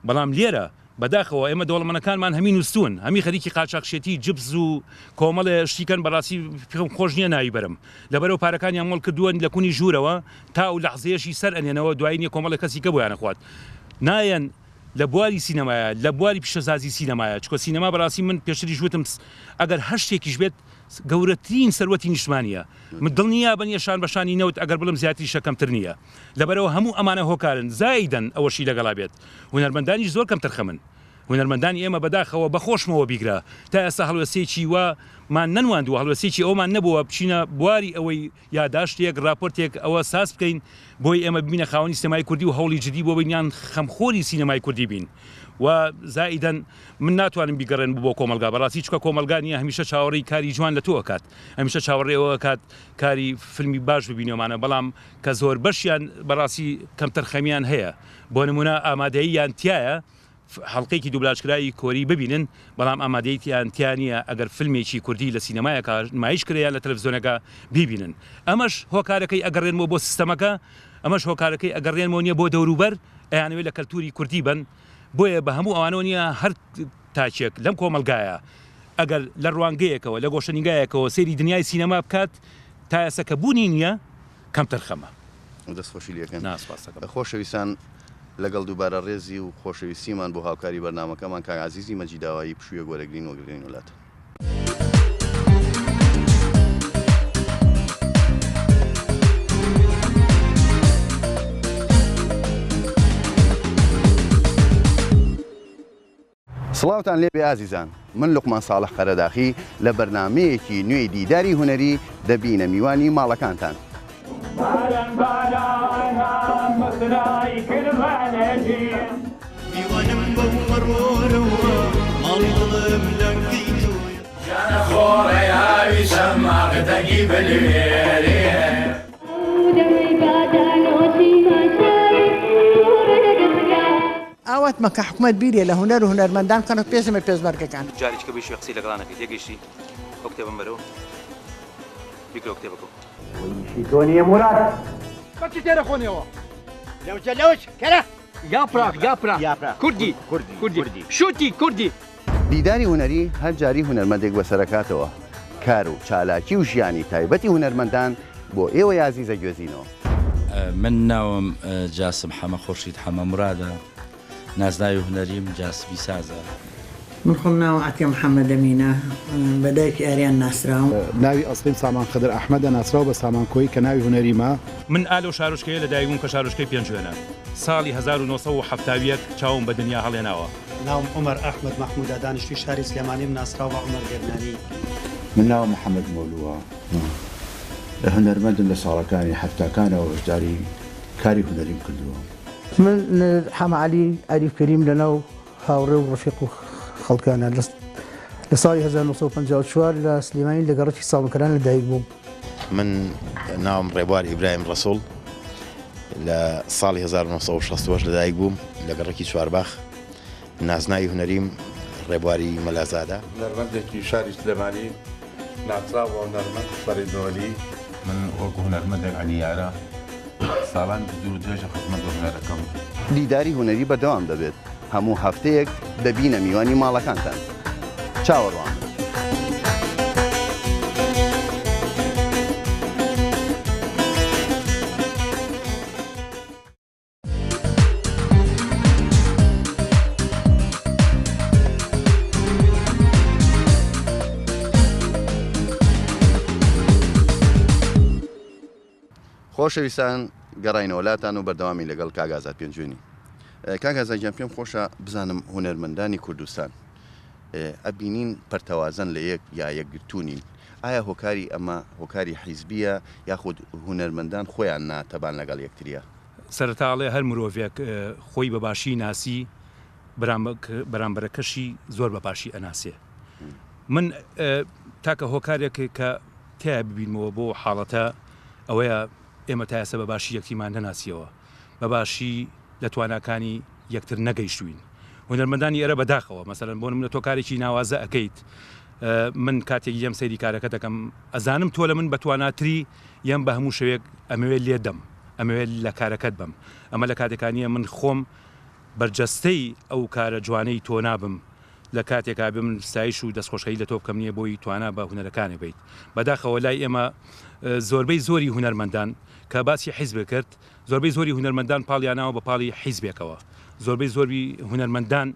Speaker 13: بەڵام لێرە بەداخەوە ئێمە دەوڵەمەنەکانمان هەمی نوستوون هەمی خەریکی قاچاخچێتی جبس و کۆمەڵێ شتی کەن بەڕاستی پێم خۆش نییە ناوی بەرم لەبەرەوە پارەکانیان مۆڵ کردووە لە کونی ژوورەوە تا ئەو لەحزەیەشی سەر ئەنێنەوە دوایی نییە کۆمەڵێ کەسی کە بۆیان ئەخوات نایەن لە بواری سینەمایە لە بواری پیشەسازی سینەمایە چکە سینەما بەڕاستی من پێشتریش وتم ئەگەر هەر شتێکیش بێت گەورەترین سەروەتی نیشتمانیە من دڵنیا بە نیە شان بە شانی نەوت ئەگەر بڵێم زیاتریشە کەمتر نییە لەبەرئەوە هەموو ئەمانە هۆکارن زایدەن ئەوەشی لەگەڵا بێت هونەرمەندانیش زۆر کەمتەرخەمن هونەرمەندانی ئێمە بەداخەوە بەخۆشمەوە بیگرە تا ئێستا هەڵوێستێکی وا مان نەنواندووە هەڵوێستێکی ئەومان نەبووە بچینە بواری ئەوەی یاداشتێک راپۆرتێک ئەوە ساز بکەین بۆی ئێمە ببینە خاوەنی سینەمای کوردی و هەوڵی جدی بۆ بین یان خەمخۆری سینەمای کوردی بین و زائیدەن من ناتوانم بیگەڕێن بۆ کۆمەڵگا بەڕاستی چکە کۆمەڵگا نییە هەمیشە چاوەڕێی کاری جوان لە تۆ ئەکات هەمیشە چاوەڕێ ئەوە ئەکات کاری فیلمی باش ببینێمانە بەڵام کە زۆربەشیان بەڕاستی کەمتەرخەمیان هەیە بۆ نمونە ئامادەییان تایە حەڵقەیەکی دوبلاژکراوی کۆری ببینن بەڵام ئامادەیتیان تیا نییە ئەگەر فیلمێکی کوردی لە سینەمایەکا نمایش کرێ یان لە تەلەفزیۆنەکە بیبینن ئەمەش هۆکارەکەی ئەگەڕێنمەوە بۆ سیستەمەکە ئەمەش هۆکارەکەی ئەگەڕێنمەوە نییە بۆ دەوروبەر ئەیانەوێت لە کەلتوری کوردی بن بۆیە بە هەموو ئەوانەوە نییە هەر تاکێک لەم کۆمەڵگایە ئەگەر لە ڕوانگەیەکەوە لە گۆشەنیگایەکەوە سەیری دنیای سینەما بکات تا ئێستا کە بوونی نییە کەمتەرخەمە.
Speaker 12: دەست خۆشی لێکەن.
Speaker 13: نا سپاس دەکەم.
Speaker 12: خۆشەویستان لەگەڵ دووبارە ڕێزی و خۆشەویستیمان بۆ هاوکاری بەرنامەکەمان کاک عەزیزی مەجیداوایی پشوویەک وەرەگرین وەگرین ولاتان. سڵاوتان لێبێ ئازیزان من لوقمان ساڵح قەرەداخی لە بەرنامەیەکی نوێی دیداری هونەری دەبینە میوانی ماڵەکانتان.
Speaker 2: میوانم بەو مەڕۆرەوە ماڵی دڵم لەنگەی تۆیە.
Speaker 15: ئاواتمە کە حکومەت بیرێ لە هونەر و هونەرمەندان بکەن و پێش ئێمە پێشمەرگەکان.
Speaker 13: جارێکی کە بەیشی قسەی لەگەڵا نەکەی تێگەیشتی ئەو کتێبەم بەرەوە بیگرەوە کتێبەکەو.
Speaker 7: ئیشی تۆ نییە موراد.
Speaker 8: بە چی تێرە خۆنیەوە؟
Speaker 7: لەوجە لەوج کەرە.
Speaker 16: یاپراخ یاپراخ کوردی کوردی شوتی کوردی.
Speaker 12: دیداری هونەری هەر جاری هونەرمەندێک بەسەرەکاتەوە کار و چالاکی و ژیانی تایبەتی هونەرمەندان بۆ ئێوەی ئازیز ئەگوێزینەوە.
Speaker 5: من ناوم جاسم حەمە خورشید حەمە مورادە، نازناوی هونەریم جاسمی سازە.
Speaker 15: من خۆم ناوم عەتیە محەمەد ئەمینە، بە دایکی ئاریان ناسراوم.
Speaker 10: ناوی ئەسڵیم سامان خدر ئەحمەدە، ناسراو بە سامان کۆیی کە ناوی هونەریمە.
Speaker 13: من ئا لەو شارۆچکەیە لەدایک بووم کە شارۆچکەی پێنجوێنە. ساڵی 1971 چاوم بە دنیا هەڵێناوە.
Speaker 17: ناوم عومەر ئەحمەد مەحمودە، دانیشتووی شاری سلێمانیم، ناسراو بە عومەر گەرمیانی.
Speaker 18: من ناوم محەمەد مۆلووە، هونەرمەندم لە ساڵەکانی حەفتاکانەوە بەشداری کاری هونەریم کردووە.
Speaker 15: من حەمە عەلی عەریف کەریم لەناو هاوڕێ و ڕەفیق و خەڵکانە لە ساڵی 1954 لە سلێمانی لە گەڕەکی ساڵۆنکەران لە دایک بووم.
Speaker 19: من ناوم ڕێبوار ئیبراهیم ڕەسوڵ. لە ساڵی 1968 لەدایک بووم لە گەڕەکی چوارباخ، نازناوی هونەریم ڕێبواری مەلازادە.
Speaker 20: هونەرمەندێکی شاری سلێمانی ناسراو بە هونەرمەند فەرید وەلی.
Speaker 21: من وەکو هونەرمەندێک عەلی یارە ساڵانێکی دوور و درێژە خزمەت بە هونەرەکەم.
Speaker 12: دیداری هونەری بەردەوام دەبێت، هەموو هەفتەیەک دەبینە میوانی ماڵەکانتان. چاوەڕوان بن. خۆشەویستان گەڕاینەوە لاتان و بەردەوامی لەگەڵ کاک ئازاد پێنجوێنی. کاک ئازاد گیان پێم خۆشە بزانم هونەرمەندانی کوردستان ئەبینین پەرتەوازەن لە یەک یا یەکگرتوو نین ئایا هۆکاری ئەمە هۆکاری حیزبیە یاخود هونەرمەندان خۆیان ناتەبان لەگەڵ یەکتریە؟
Speaker 13: سەرەتا ئەڵێ هەر مرۆڤێک خۆی بە باشی ناسی بەرامبەرەکەشی زۆر بە باشی ئەناسێ. من تاکە هۆکارێک کە تیا ببینمەوە بۆ حاڵەتە ئەوەیە ئێمە تا ئێستا بە باشی یەکتریمان نەناسیەوە، بە باشی لە تواناکانی یەکتر نەگەیشتووین. هونەرمەندانی ئێرە بەداخەوە مەسەلەن بۆ نمونە تۆ کارێکی ناوازە ئەکەیت من کاتێک یەم سەیری کارەکە دەکەم ئەزانم تۆ لە من بەتواناتری یەم بە هەموو شەوێک ئەمەوێت لێت دەم ئەمەوێت لە کارەکەت بم ئەمە لە کاتێکانیە من خۆم بەرجەستەی ئەو کارە جوانەی تۆ نابم لە کاتێکا بێ من ستایش و دەستخۆشخەی لە تۆ بکەم نییە بۆی توانا بە هونەرەکانێ بیت بەداخەوە لای ئێمە زۆربەی زۆری هونەرمەندان کە باسی حیزب کرد زۆربەی زۆری هونەرمەندان پاڵیاناوە بە پاڵی حیزبێکەوە زۆربەی زۆری هونەرمەندان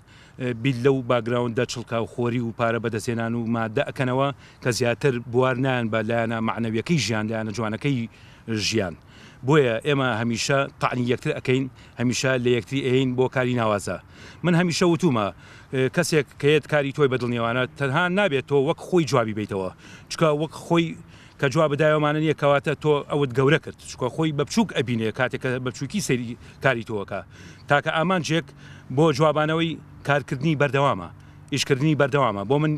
Speaker 13: بیر لەو باگراوندە چڵکاوخۆری و پارە بەدەستهێنان و مادە ئەکەنەوە کە زیاتر بوار نایەن بە لایەنە مەعنەویەکەی ژیان لایەنە جوانەکەی ژیان بۆیە ئێمە هەمیشە تەعنی یەکتر ئەکەین هەمیشە لە یەکتری ئەیەین بۆ کاری ناوازە من هەمیشە وتومە کەسێک کە یەت کاری تۆی بەدڵ نیەوانە تەنها نابێت تۆ وەک خۆی جوابی بەیتەوە چکە وەک خۆی کە جواب دایەوە مانە نیە کەواتە تۆ ئەوت گەورە کرد چکە خۆی بە بچوک ئەبینێ کاتێک کە بە بچوکی سەیری کاری تۆ ئەکا تاکە ئامانجێک بۆ جوابانەوەی کارکردنی بەردەوامە ئیشکردنی بەردەوامە بۆ من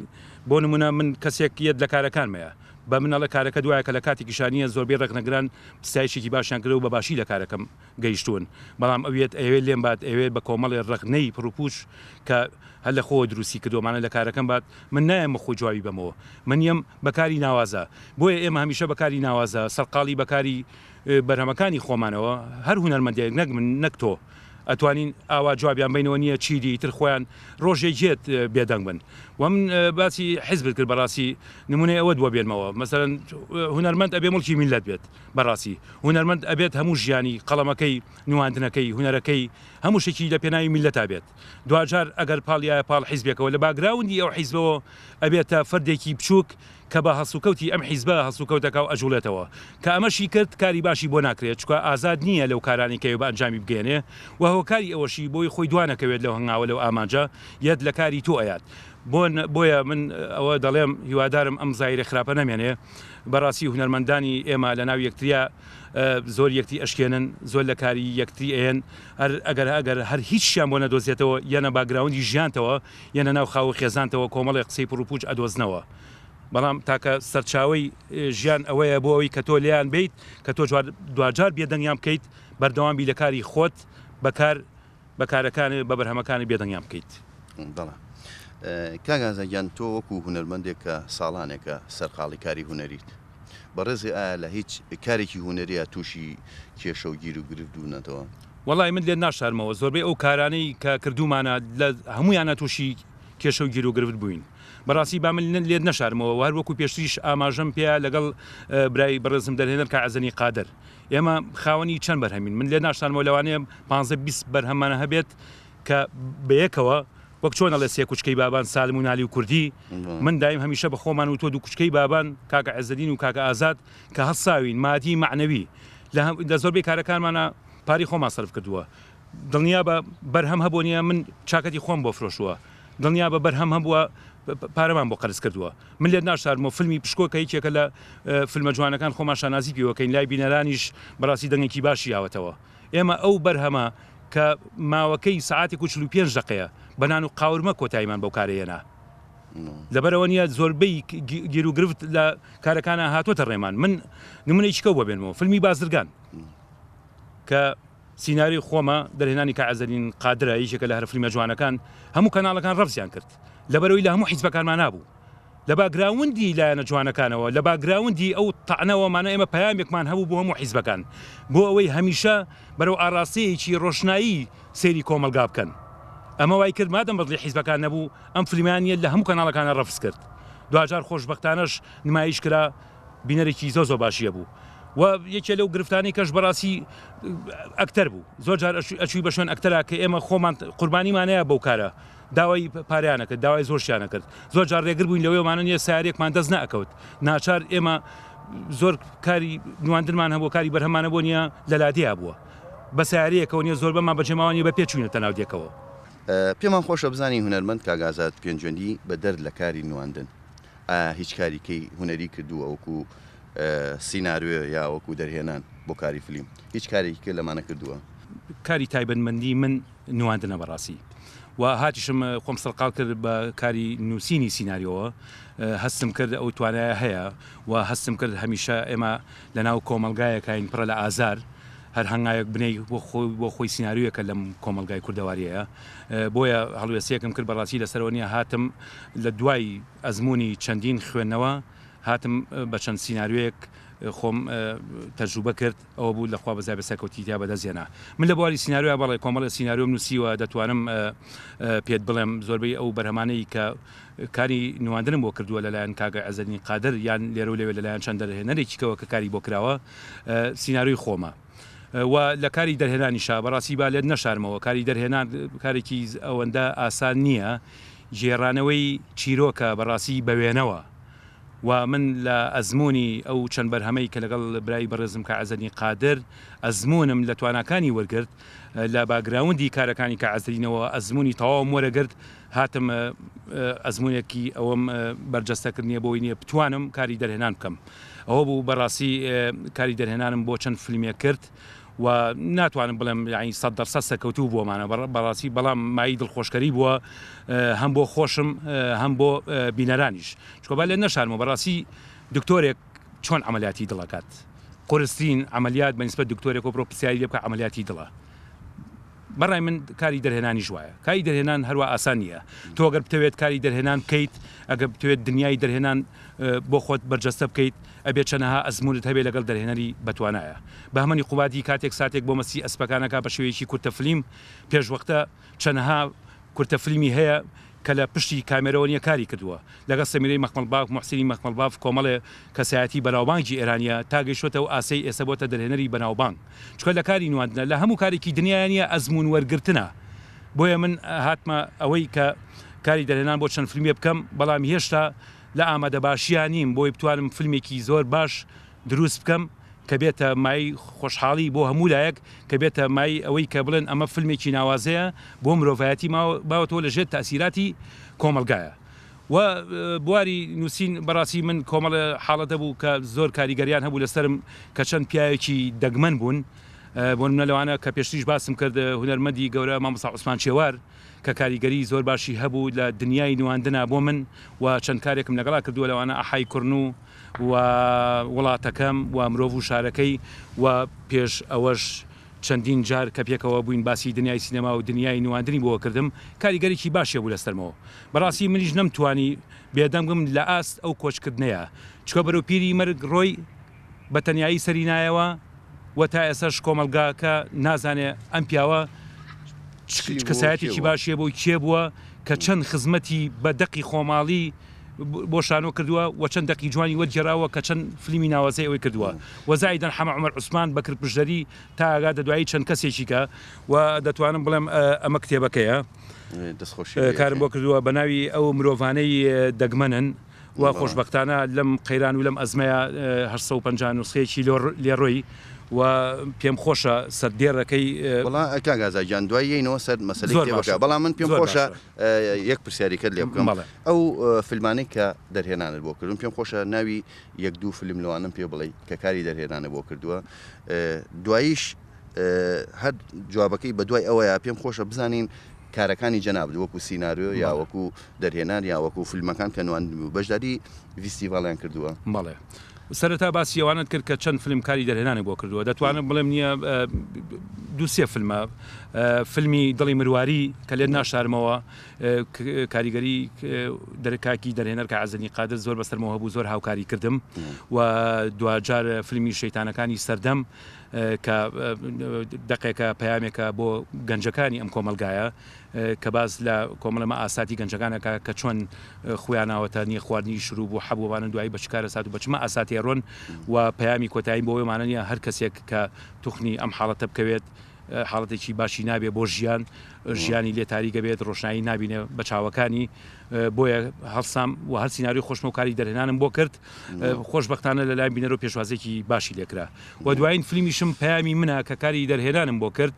Speaker 13: بۆ نمونە من کەسێک یەت لە کارەکانمەیە بە من ئەڵێ کارەکەت وایە کە لە کاتێکیشا نیە زۆربەی ڕەخنەگران ستایشێکی باشیان کردوە و بە باشی لە کارەکەم گەیشتوون بەڵام ئەو یەت ئەیەوێت لێم بات ئەیەوێت بە کۆمەڵێ ڕەخنەی پڕوپوچ کە هەر لە خۆوە دروستی کردوە مانە لە کارەکەم بات من نایەم بە خۆی جوابی بەمەوە من یەم بە کاری ناوازە بۆیە ئێمە هەمیشە بە کاری ناوازە سەرقاڵی بە کاری بەرهەمەکانی خۆمانەوە هەر هونەرمەندێک نەک من نەک تۆ ئەتوانین ئاوا جوابیان بەینەوە نییە چیدی ئیتر خۆیان ڕۆژێک یەت بێدەنگ بن وە من باسی حیزبت کرد بەڕاستی نمونەی ئەوەت بۆ بێنمەوە مەسەلەن هونەرمەند ئەبێ موڵکی میللەت بێت بەڕاستی هونەرمەند ئەبێت هەموو ژیانی قەڵەمەکەی نواندنەکەی هونەرەکەی هەموو شتێکی لە پێناوی میللەتا بێت دواجار ئەگەر پاڵیایە پاڵ حیزبێکەوە لە باگراوندی ئەو حیزبەوە ئەبێتە فەردێکی بچووک کە بە هەڵسوکەوتی ئەم حیزبە هەڵسوکەوت دەکا و ئەجوڵێتەوە کە ئەمەشی کرد کاری باشی بۆ ناکرێت چونکە ئازاد نییە لەو کارانەی کە بە ئەنجامی بگەیەنێ و هۆکاری ئەوەشی بۆی خۆی دوانەکەوێت لەو هەنگاوە لەو ئامانجە یەت لە کاری تۆ ئەیات بۆ بۆیە من ئەوە دەڵێم هیوادارم ئەم زایرە خراپە نەمێنێ بەڕاستی هونەرمەندانی ئێمە لە ناو یەکتریا زۆر یەکتری ئەشکێنن زۆر لە کاری یەکتری ئەیەن هەر ئەگەر ئەگەر هەر هیچیان بۆ نەدۆزێتەوە یەنە باگراوندی ژیانتەوە یەنە ناو خاو و خێزانتەوە کۆمەڵێ قسەی پڕوپوچ ئەدۆزنەوە بەڵام تاکە سەرچاوەی ژیان ئەوەیە بۆ ئەوەی کە تۆ لێیان بیت کە تۆ دواجار بێدەنگیان بکەیت بەردەوام بی لە کاری خۆت بەکار بە کارەکانت بە بەرهەمەکانت بێدەنگیان بکەیت.
Speaker 12: بەڵێ کاک ئازا گیان تۆ وەکو هونەرمەندێک کە ساڵانێکە سەرقاڵی کاری هونەریت بەڕێزی ئایا لە هیچ کارێکی هونەرییا تووشی کێشە و گیر و گرفت بوونەتەوە؟
Speaker 13: وەڵای من لێت ناشارمەوە زۆربەی ئەو کارانەی کە کردوومانە لە هەموویانا تووشی کێشە و گیر و گرفت بووین بەڕاستی با من لێت نەشارمەوە و هەر وەکو پێشتریش ئاماژەم پێیا لەگەڵ برای بەڕێزم دەرهێنەر کاک عەزەنی قادر ئێمە خاوەنی چەند بەرهەمین من لێت ناشارمەوە لەوانەیە پانزە 20 بەرهەممان هەبێت کە بەیەکەوە وەک چۆن ئەڵێ سێ کوچکەی بابان سالم و نالی و کوردی من دایم هەمیشە بە خۆمان وتووە دوو کوچکەی بابان کاکە عێزەدین و کاکە ئازاد کە هەڵساوین مادی مەعنەوی لە زۆربەی کارەکانمانا پارەی خۆمان سەرف کردووە دڵنیابە بەرهەم هەبووە نیە من چاکەتی خۆم بۆ فرۆشتووە دڵنیابە بەرهەم هەبووە پارەمان بۆ قەرز کردووە من لێت ناشارمەوە فیلمی پشکۆ کە یەکێکە لە فیلمە جوانەکان خۆمان شانازی پێوەکەین لای بینەرانیش بەڕاستی دەنگێکی باشی یاوەتەوە ئێمە ئەو بەرهەمە کە ماوەکەی سەعاتێک و 45 دەقەیە بە نان و قاورمە کۆتاییمان بەو کارە هێنا. لەبەرئەوە نییە زۆربەی گیروگرفت لە کارەکانا هاتۆتە ڕێمان. من نمونەیەکی کەو بۆ بێنمەوە، فیلمی بازرگان کە. سیناریۆی خۆمە، دەرهێنانی کاک عزەدین قادرە، یەکێکە لە هەرە فلیمە جوانەکان، هەموو کەناڵەکان ڕەفزیان کرد، لەبەرئەوەی لە هەموو حیزبەکانمان نابوو. لە باکگراوندی لایەنە جوانەکانەوە، لە باکگراوندی ئەو تەعنەوە مانا ئێمە پەیامێکمان هەبوو بۆ هەموو حیزبەکان، بۆ ئەوەی هەمیشە بەرەو ئاڕاستەیەکی ڕۆشنایی سەیری کۆمەڵگا بکەن. ئەمە وای کرد مادەم بەدڵی حیزبەکان نەبوو، ئەم فلیمەیان لە هەموو کەناڵەکانا ڕەفز کرد. دواجار خۆشبەختانەش نمایش کرا، بینەرێکی زۆر زۆر باشی هەبوو و یەکێ لەو گرفتانەی کەش بەڕاستی ئەکتەر بوو زۆر جار ئەچووی بە شوێن ئەکتەرا کە ئێمە خۆمان قوربانیمانەیە بەو کارە داوای پاریانە کرد داوای زۆرشیانە کرد زۆر جار ڕێگر بووین لەوەیمانە نیە سارێکمان دەست نەئەکەوت ناچار ئێمە زۆر کاری نواندنمان هەبوو کاری بەرهەمانە بۆ نیە لە لادێیا بووە بە سیارەیەکەوە نیە زۆربەمان بەجێماوانی بە پێ چوینەتە ناو دێکەوە.
Speaker 12: پێمان خۆشە بزانین هونەرمەند کاک ئازاد پێنجوێندی بە دەر لە کاری نواندن ئایا هیچ کاری کەی هونەری کردووە وەکو سیناریۆ یا وەکو دەرهێنان بۆ کاری فلیم هیچ کارێکی کە لەمانە کردووە؟
Speaker 13: کاری تایبەتمەندی من نواندنە بەڕاستی و هاتیشم خۆم سەرقاڵ کرد بە کاری نووسینی سیناریۆوە هەستم کرد ئەو توانایە هەیە و هەستم کرد هەمیشە ئێمە لەناو کۆمەڵگایەکاین پڕە لە ئازار هەر هەنگاوێک بنێی بۆ خۆی سیناریۆیەکە لەم کۆمەڵگای کوردەواریەیە بۆیە هەڵوێستەیەکم کرد بەڕاستی لەسەرەوە نیە هاتم لە دوای ئەزموونی چەندین خوێندنەوە هاتم بە چەند سیناریۆیەک خۆم تەجروبە کرد ئەوە بوو لە خوا بەزای بە سەرکەوتی تیا بەدەست هێنا من لە بواری سیناریۆیا بەڵێ کۆمەڵێ سیناریۆم نووسیوە دەتوانم پێت بڵێم زۆربەی ئەو بەرهەمانەی کە کاری نواندنم بۆ کردووە لەلایەن کاک عزەدین قادر یان لێرە و لەوێ لەلایەن چەند دەرهێنەرێکیکەوە کە کاری بۆ کراوە سیناریۆی خۆمە و لە کاری دەرهێنانیشا بەڕاستی با لێت نەشارمەوە کاری دەرهێنان کارێکی ئەوەندە ئاسان نییە گێڕانەوەی چیرۆکە بەڕاستی بە وێنەوە و من لە ئەزموونی ئەو چەند بەرهەمەی کە لەگەڵ برای بەڕێزم کاک عزەدین قادر ئەزموونم لە تواناکانی وەرگرت لە باگراوندی کارەکانی کاک عزەدینەوە ئەزموونی تەواوم وەرەگرت هاتم ئەزموونێکی ئەوەم بەرجەستە کردنیە بۆی نییە بتوانم کاری دەرهێنان بکەم ئەوە بوو بەڕاستی کاری دەرهێنانم بۆ چەند فیلمێک کرد و ناتوانم بڵێم یعنی 100% سەرکەوتوو بوومانە بەڕاستی بەڵام مای دڵخۆشکەری بووە هەم بۆ خۆشم هەم بۆ بینەرانیش چکۆ با لێ نەشارمەوە بەڕاستی دکتۆرێک چۆن عملیاتی دڵەکات قورسترین عملیات بە نسبەت دکتۆرێک و بڕۆ پرسیاری لێ بکە عملیاتی دڵە بەڕای من کاری دەرهێنانیش وایە. کاری دەرهێنان هەروا ئاسان نییە. تۆ گەر بتەوێت کاری دەرهێنان بکەیت، ئەگەر بتەوێت دنیای دەرهێنان بۆ خۆت بەرجەستە بکەیت، ئەبێت چەنەها ئەزموونت هەبێت لەگەڵ دەرهێنەری بەتوانایە. بەهمەنی قوبادی کاتێک ساتێک بۆ مەستی ئەسپەکان ئەکا بە شێوەیەکی کورتە فلیم، پێشوەختە چەنەها کورتە فلیمی هەیە کە لە پشتی کامێرەوە نیە کاری کردووە لەگەڵ سەمیرەی مەخمەڵباف، موحسینی مەخمەڵباف کۆمەڵێ کەسایەتی بەناوبانگی ئێرانیە تا گەیشتۆتە ئەو ئاستەی ئێستا بۆتە دەرهێنەری بەناوبانگ چونکە لە کاری نواندنە لە هەموو کارێکی دنیایا نیە ئەزموون وەرگرتنە بۆیە من هاتمە ئەوەی کە کاری دەرهێنان بۆ چەند فلمێ بکەم بەڵام هێشتا لە ئامادەباشیا نیم بۆی بتوانم فلمێکی زۆر باش دروست بکەم کە بێتە مایەی خۆشحاڵی بۆ هەموو لایەک، کە بێتە مایەی ئەوەی کە بڵێن ئەمە فیلمێکی ناوازەیە بۆ مرۆڤایەتی ماوەتەوە لە ژێر تەئسیراتی کۆمەڵگایە. و بواری نووسین بەڕاستی من کۆمەڵێ حاڵەت هەبوو کە زۆر کاریگەریان هەبوو لەسەرم کە چەند پیاوێکی دەگمەن بوون بۆ نمونە لەوانە کە پێشتریش باسم کرد هونەرمەندی گەورە مامۆستا عوسمان چێوار کە کاریگەری زۆر باشی هەبوو لە دنیای نواندنا بۆ من و چەند کارێکم لەگەڵا کردووە لەوانە ئەحای کوڕنوو و وڵاتەکەم و مرۆڤ و شارەکەی و پێش ئەوەش چەندین جار کە پێکەوە بووین باسی دنیای سینەما و دنیای نواندنی بۆ کردم کاریگەریی باشی هەبوو لەسەرمەوە بەڕاستی منیش نەمتوانی بێدەنگ بم لە ئاست ئەو کۆچکردنەیا چکە بەرەو پیری مەرگ ڕۆی بە تەنیایی سەری نایەوە و تا ئێستاش کۆمەڵگاکە نازانێ ئەم پیاوە چ کەسایەتێکی باشی هەبوو کێ بووە کە چەند خزمەتی بە دەقی خۆماڵی بۆ شانۆ کردووە و چەند دەقی جوانی وەرگێڕاوە کە چەند فلیمی ناوازەی ئەوەی کردووە و زایدەن حەمە عومەر عوسمان بەکر پشدەری تا ئاگاتە دوایی چەند کەسێکی کە و دەتوانم بڵێم ئەمە کتێبەکەیە کارم بۆ کردووە بە ناوی ئەو مرۆڤانەی دەگمەنن و خۆشبەختانە لەم قەیران و لەم ئەزمەیە 850 نوسخەیەکی لێ ڕۆی و پێم خۆشە سەردێڕەکەی
Speaker 12: وەڵا کاک ئازا گیان دوای یەینەوە سەر مەسەلەی کتێبەکە بەڵام من پێم خۆشە یەک پرسیاری کەت لێ بکەم ئەو فیلمانەی کە دەرهێنانت بۆ کردوون پێم خۆشە ناوی یەک دوو فیلم لەوانەم پێ بڵێی کە کاری دەرهێنانە بۆ کردووە دواییش هەر جوابەکەی بە دوای ئەوەیە پێم خۆشە بزانین کارەکانی جەنابت وەکو سیناریۆ یا وەکو دەرهێنان یا وەکو فیلمەکان کە نواندن بوو بەشداری ڤیستیڤاڵیان کردووە؟
Speaker 13: بەڵێ سەرەتا باسی ئەوانەت کرد کە چەند فیلم کاری دەرهێنانی بۆ کردووە دەتوانم بڵێم نییە دووسێ فیلمە فیلمی دڵی مرواری کە لێت ناشارمەوە کاریگەری دەرکاکی دەرهێنەر کە عزەنی قادر زۆر بەسەرمەوە هەبوو زۆر هاوکاری کردم و دواجار فیلمی شەیتانەکانی سەردەم کە دەقێکە پەیامێکە بۆ گەنجەکانی ئەم کۆمەلگایە کە باس لە کۆمەڵە مەئاساتی گەنجەکان ئەکا کە چۆن خویان ناوەتە نیە خواردنی شروب و حەب وانە دوایی بە چ کارەسات و بە چ مەئاساتێ ڕۆن و پەیامی کۆتاییم بۆ ئەوێمانە نیە هەر کەسێک کە توخنی ئەم حاڵەتە بکەوێت حاڵەتێکی باشی نابێ بۆ ژیان ژیانی لێ تاریکە بێت ڕۆشنایی نابینێ بە چاوەکانی بۆیە هەڵسام و هەر سیناریۆی خۆشمە و کاری دەرهێنانم بۆ کرد خۆشبەختانە لەلایەن بینەرەوە پێشوازێکی باشی لێکرا و دوایین فلیمیشم پەیامی منە کە کاری دەرهێنانم بۆ کرد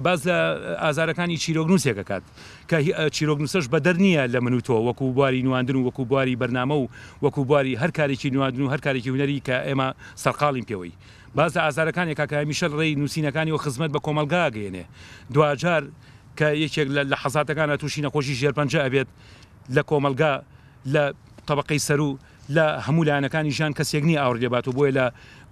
Speaker 13: باس لە ئازارەکانی چیرۆکنووسێک ئەکات کە چیرۆکنووسەش بەدەر نییە لە من و تۆ وەکو بواری نواندن و وەکو بواری بەرنامە و وەکو بواری هەر کارێکی نواندن و هەر کارێکی هونەری کە ئێمە سەرقاڵین پێوەی باس لە ئازارەکانێکا کە هەمیشە لە ڕێی نووسینەکانیەوە خزمەت بە کۆمەڵگا ئەگەیەنێ دواجار کە یەکێک لە لەحەزاتەکانا تووشی نەخۆشی ژێرپەنجە ئەبێت لە کۆمەڵگا لە تەبەقەی سەروو لە هەموو لایەنەکانی ژیان کەسێک نییە ئاوڕی لێ بات و بۆیە لە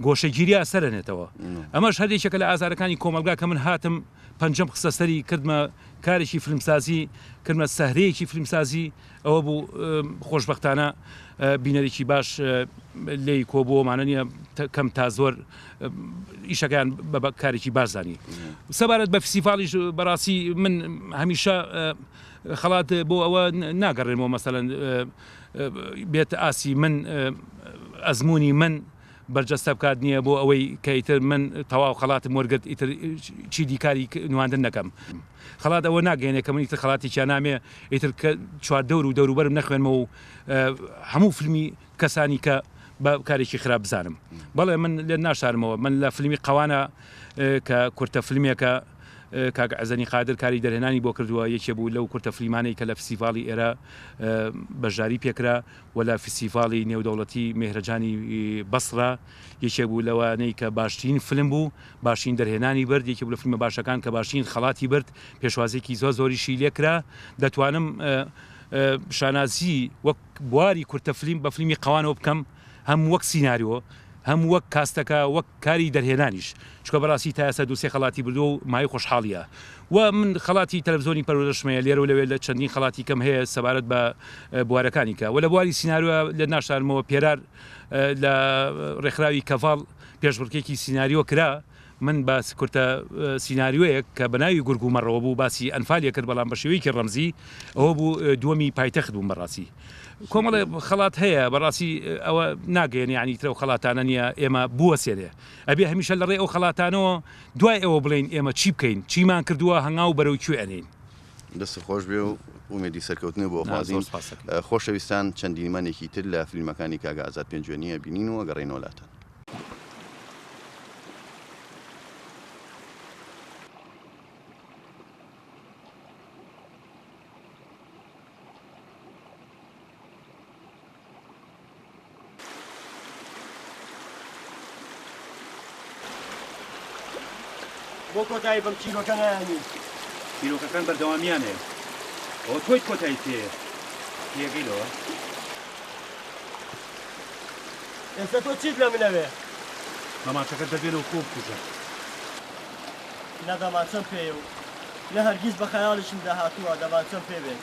Speaker 13: گۆشەگیریا سەرەنێتەوە. ئەمەش هەر یەکێکە لە ئازارەکانی کۆمەڵگا کە من هاتم پەنجەم خستە سەری کردمە کارێکی فیلمسازی، کردمە سەهرەیەکی فیلمسازی، ئەوە بوو خۆشبەختانە بینەرێکی باش لێی کۆبووەوە، مانە نییە کەم تا زۆر ئیشەکەیان بە کارێکی باش زانی. سەبارەت بە فیستیڤاڵیش بەڕاستی من هەمیشە خەڵات بۆ ئەوە ناگەڕێنمەوە مەسەلەن بێت ئاسی من ئەزموونی من بەرجەستە بکات نییە بۆ ئەوەی کە ئیتر من تەواو خەڵاتم وەرگرت ئیتر چیدی کاری نواندن نەکەم خەڵات ئەوە ناگەیەنێ کە من ئیتر خەڵاتێکیان نامێ ئیتر کە چواردەور و دەوروبەرم نەخوێنمەوە و هەموو فیلمی کەسانی کە بە کارێکی خراپ بزانم بەڵێ من لێت ناشارمەوە من لە فیلمی قەوانە کە کورتە فیلمێکە کاک عزەنی قادر کاری دەرهێنانی بۆ کردووە یەکێ بوو لەو کورتە فلیمانەی کە لە فستیڤاڵی ئێرە بەشداری پێکرا و لە فستیڤاڵی نێودەوڵەتی مێهرەجانی بەسڕە یەکێک بوو لەوانەی کە باشترین فلم بوو باشترین دەرهێنانی برد یەکێک بوو لە فیلمە باشەکان کە باشترین خەڵاتی برد پێشوازیەکی زۆر زۆریشی لێکرا دەتوانم شانازی وەک بواری کورتە فلیم بە فلیمی قەوانەوە بکەم هەم وەک سیناریۆ هەم وەک کاستەکە وەک کاری دەرهێنانیش چونکە بەڕاستی تا ئێستا دوو سێ خەڵاتی بردووە و مایەی خۆشحاڵیە و من خەڵاتی تەلەفزیۆنی پەروەردەشم هەیە لێرە و لەوێ لە چەندین خەڵاتی کەم هەیە سەبارەت بە بوارەکانی کە و لە بواری سیناریۆ لێت ناشارمەوە پێرار لە ڕێکخراوی کەڤاڵ پێشبڕکێکی سیناریۆ کرا من باس کورتە سیناریۆیەک کە بە ناوی گورگ و مەڕەوە بوو باسی ئەنفالی کرد بەڵام بە شێوەیەکی ڕەمزی ئەوە بوو دووەمی پایتەخت بووم بەڕاستی کۆمەڵێ خەڵات هەیە بەڕاستی ئەوە ناگەیەنێ یانی تر ئەو خەڵاتانە نییە ئێمە بوەسێنێ ئەبێ هەمیشە لە ڕێی ئەو خەڵاتانەوە دوای ئەوە بڵێین ئێمە چی بکەین چیمان کردووە هەنگاو بەرەو کوێ ئەنێین.
Speaker 12: دەستت خۆش بێ و ئومێدی سەرکەوتنت بۆ ئەخوازین. خۆشەویستان چەند دیمەنێکی تر لە فلیمەکانی کاک ئازاد پێنجوێنی ئەبینین و ئەگەڕێینەوە لاتان.
Speaker 9: بۆ کۆتایی بەم چیرۆکە نایەنی؟
Speaker 13: چیرۆکەکان بەردەوامیان هەیە. ئەوە تۆیت کۆتاییت پێیە. تێگەی لەوە؟
Speaker 9: ئێستا تۆ چیت لە من ئەوێ؟
Speaker 13: دەمانچەکەت دەبێنە و خۆ بکوژە.
Speaker 9: نە دەمانچەم پێیە و نە هەرگیز بە خەیاڵیشمدا هاتووە دەمانچەم پێ بێت.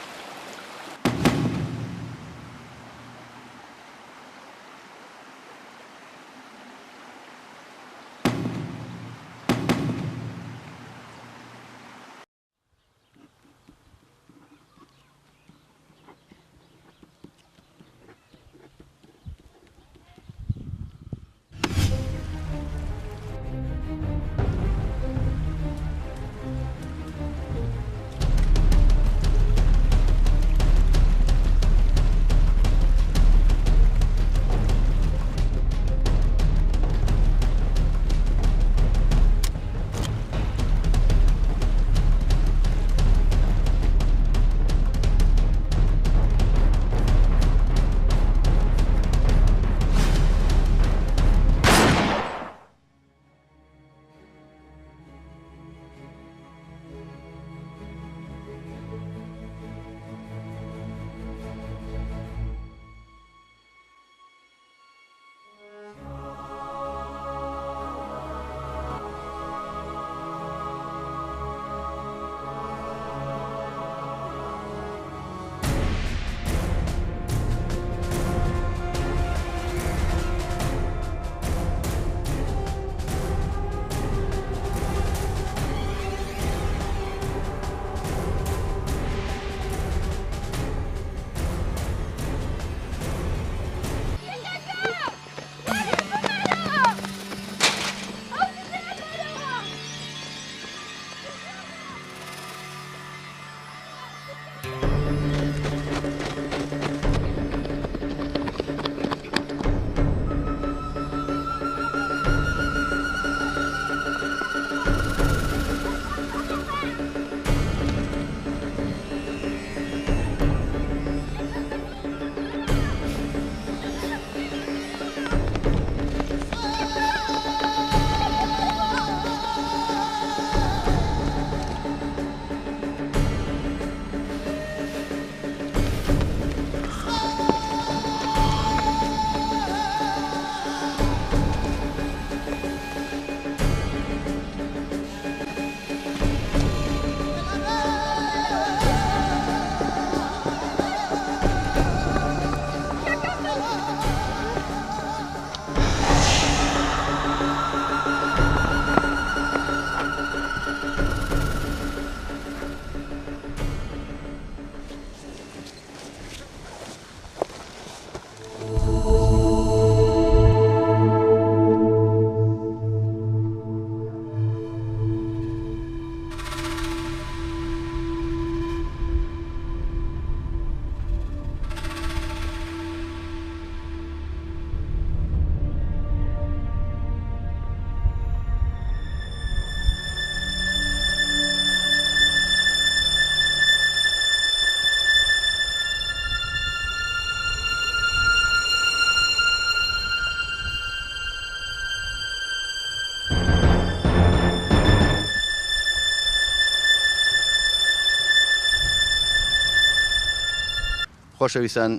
Speaker 12: خۆشەویستان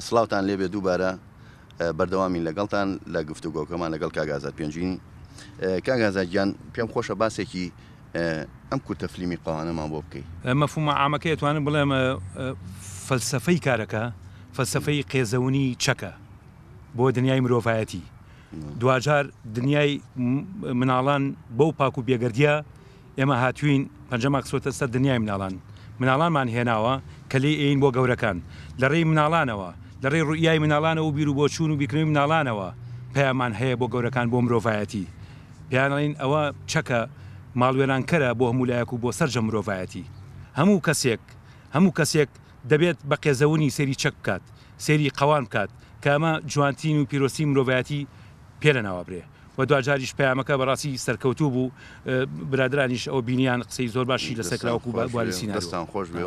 Speaker 12: سڵاوتان لێبێ دووبارە بەردەوامین لەگەڵتان لە گفتوگۆکەمان لەگەڵ کاک ئازاد پێنجوینی. کاک ئازاد گیان پێم خۆشە باسێکی ئەم کورتە فلیمی قەوانەمان بۆ بکەی.
Speaker 13: مەفهومە عامەکەی ئەتوانم بڵێم فەلسەفەی کارەکە فەلسەفەی قێزەونی چەکە بۆ دنیای مرۆڤایەتی دواجار دنیای مناڵان بەو پاک و بێگەردیە ئێمە هاتووین پەنجەمان خستووەتە سەر دنیای مناڵان، مناڵانمان هێناوە کە لێی ئەیین بۆ گەورەکان، لە ڕێی مناڵانەوە، لە ڕێی ڕوئیای مناڵانەوە و بیروبۆچوون و بیرکردنەوەی مناڵانەوە پەیاممان هەیە بۆ گەورەکان، بۆ مرۆڤایەتی. پێیان ئەڵێین ئەوە چەکە ماڵوێرانکەرە بۆ هەموو لایەک و بۆ سەرجەم مرۆڤایەتی. هەموو کەسێک، هەموو کەسێک دەبێت بە قێزەونی سەیری چەک بکات، سەیری قەوان بکات کە ئەمە جوانترین و پیرۆزترین مرۆڤایەتی پێ لەناوەبرێ. و دواجاریش پەیامەکە بەڕاستی سەرکەوتوو بوو برادرانیش ئەوە بینیان قسەی زۆر باشی لەسەر کرا وەکو بواری سیناریۆ.
Speaker 12: دەستان خۆش بێ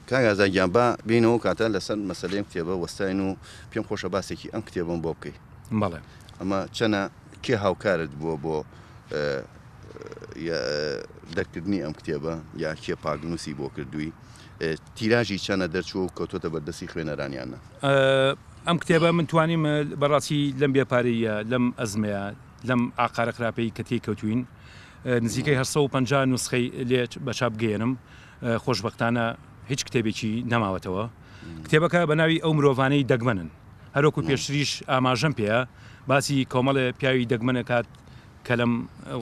Speaker 12: کاک ئازاد گیان با بێینەوە ئەو کاتە لەسەر مەسەلەی ئەم کتێبە وەستاین و پێم خۆشە باسێکی ئەم کتێبەم بۆ بکەی.
Speaker 13: بەڵێ.
Speaker 12: ئەمە چەنە کێ هاوکارت بووە بۆ دەرکردنی ئەم کتێبە یا کێ پاکنووسی بۆ کردووی تیراژی چەنە دەرچووە و کەوتۆتە بەردەستی خوێنەران یان نا؟
Speaker 13: ئەم کتێبە من توانیم بەڕاستی لەم بێ پارەییە، لەم ئەزمەیە، لەم ئاقارە خراپەی کە تێی کەوتووین، نزیکەی 850 نوسخەی لێ بە چاپ بگەیەنم. خۆشبەختانە هیچ کتێبێکی نەماوەتەوە. کتێبەکە بە ناوی ئەو مرۆڤانەی دەگمەنن. هەروەکو پێشتریش ئاماژەم پێیە، باسی کۆمەڵێ پیاوی دەگمەن ئەکات کە لەم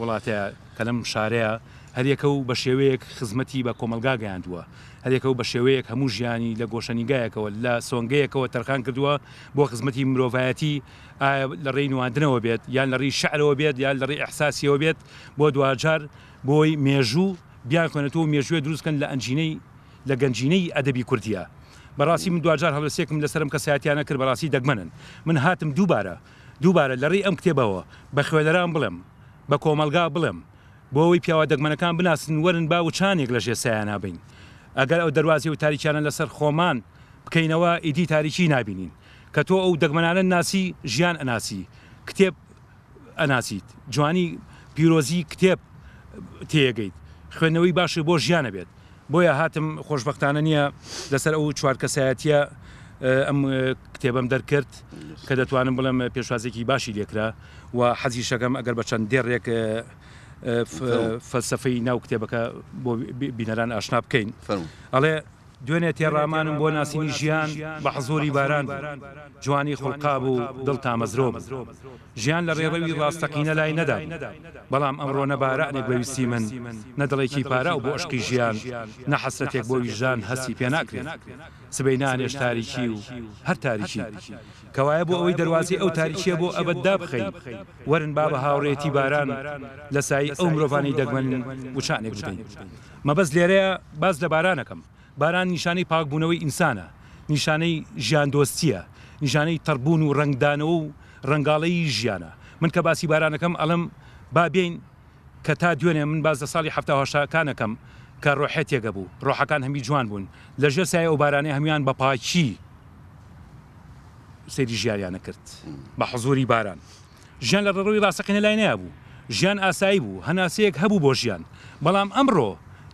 Speaker 13: وڵاتەیا، کە لەم شارەیا هەریەکە و بە شێوەیەک خزمەتی بە کۆمەڵگا گەیاندووە، هەریەکە و بە شێوەیەک هەموو ژیانی لە گۆشەنیگایەکەوە، لە سۆنگەیەکەوە تەرخان کردووە بۆ خزمەتی مرۆڤایەتی، ئایا لە ڕێی نواندنەوە بێت، یان لە ڕێی شیعرەوە بێت، یان لە ڕێی ئیحساسیەوە بێت، بۆ دواجار بۆی مێژوو بیانخوێنێتەوە و مێژووێ دروست بکەن لە ئەنجینەی لە گەنجینەی ئەدەبی کوردییە. بەڕاستی من دواجار هەڵوێستێکم لەسەر ئەم کەسایەتیانە کرد بەڕاستی دەگمەنن. من هاتم دووبارە دووبارە لە ڕێی ئەم کتێبەوە بە خوێنەران بڵێم، بە کۆمەڵگا بڵێم، بۆ ئەوەی پیاوە دەگمەنەکان بناسن، وەرن با وچانێک لە ژێر سایەیانا بین. ئەگەر ئەو دەروازەی و تاریکیانە لەسەر خۆمان بکەینەوە، ئیدی تاریکی نابینین. کە تۆ ئەو دەگمەنانە ناسی، ژیان ئەناسی، کتێب ئەناسیت، جوانی پیرۆزی کتێب تێیەگەیت، خوێندنەوەی باشت بۆ ژیان ئەبێت. بۆیە هاتم خۆشبەختانە نییە لەسەر ئەو چوار کەسایەتیە ئەم کتێبەم دەرکرد کە دەتوانم بڵێم پێشوازێکی باشی لێکرا و حەزیشەکەم ئەگەر بە چەند دێڕێک فەلسەفەی ناو کتێبەکە بۆ بینەران ئاشنا بکەین ئەڵێ دوێنێ تێڕامانم بۆ ناسینی ژیان بە حزوری باران بوو جوانی خوڵقابوو دڵ تامەزرۆ بوو. ژیان لە ڕێڕەوی ڕاستەقینە لای نەدابوو، بەڵام ئەمڕۆ نە بارانێک بە ویستی من، نە دڵێکی پاراو بۆ ئەشقی ژیان، نە حەسرەتێک بۆ ویژدان هەستی پێ ناکرێت. سبەینانێش تاریکی و هەر تاریکی. کەوایە بۆ ئەوەی دەروازەی ئەو تاریکییە بۆ ئەبەد دابخەین، وەرن با بە هاوڕێیەتی باران لە سایەی ئەو مرۆڤانەی دەگمەنن وچانێک بدەین. مەبەست لێرەیە باس لە باران ئەکەم. باران نیشانەی پاکبوونەوەی ئینسانە، نیشانەی ژیاندۆستییە، نیشانەی تەڕبوون و ڕەنگدانەوە و ڕەنگاڵەیی ژیانە. من کە باسی باران ئەکەم ئەڵێم با بێین کە تا دوێنێ من باس لە ساڵی حەفتا و هەشتاکان ئەکەم کە ڕۆحێتێک هەبوو، ڕۆحەکان هەمی جوان بوون، لە ژێر سایەی ئەو بارانەی هەموویان بە پاکی سەیری ژیانیان ئەکرد بە حزووری باران. ژیان لە ڕێڕەوی ڕاستەقینە لای نەیابوو. ژیان ئاسایی بوو، هەناسەیەک هەبوو بۆ ژیان. بەڵام ئەمڕۆ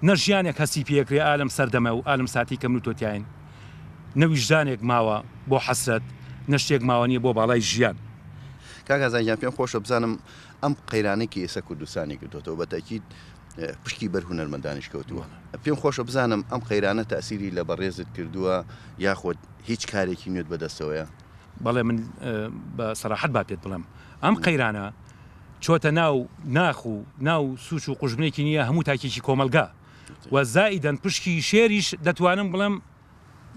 Speaker 13: نە ژیانێک هەستی پێکرێ ئا لەم سەردەمە و ئا لەم ساتەی کە من و تۆ تیاین، نە ویژدانێک ماوە بۆ حەسرەت، نە شتێک ماوە نییە بۆ باڵای ژیان.
Speaker 12: کاک ئازاد گیان پێم خۆشە بزانم ئەم قەیرانەی کە ئێستا کوردستانی گرتۆتەوە بە تەئکید پشکی بەر هونەرمەندانیش کەوتووە پێم خۆشە بزانم ئەم قەیرانە تەئسیری لە بەڕێزت کردووە یاخود هیچ کارێکی نوێت بەدەستەوەیە؟
Speaker 13: بەڵێ من بە سەراحەت با پێت بڵێم ئەم قەیرانە چۆتە ناو ناخ و ناو سوچ و قوژبنێکی نییە هەموو تاکێکی کۆمەلگا و زائیدەن پشکی شێریش دەتوانم بڵێم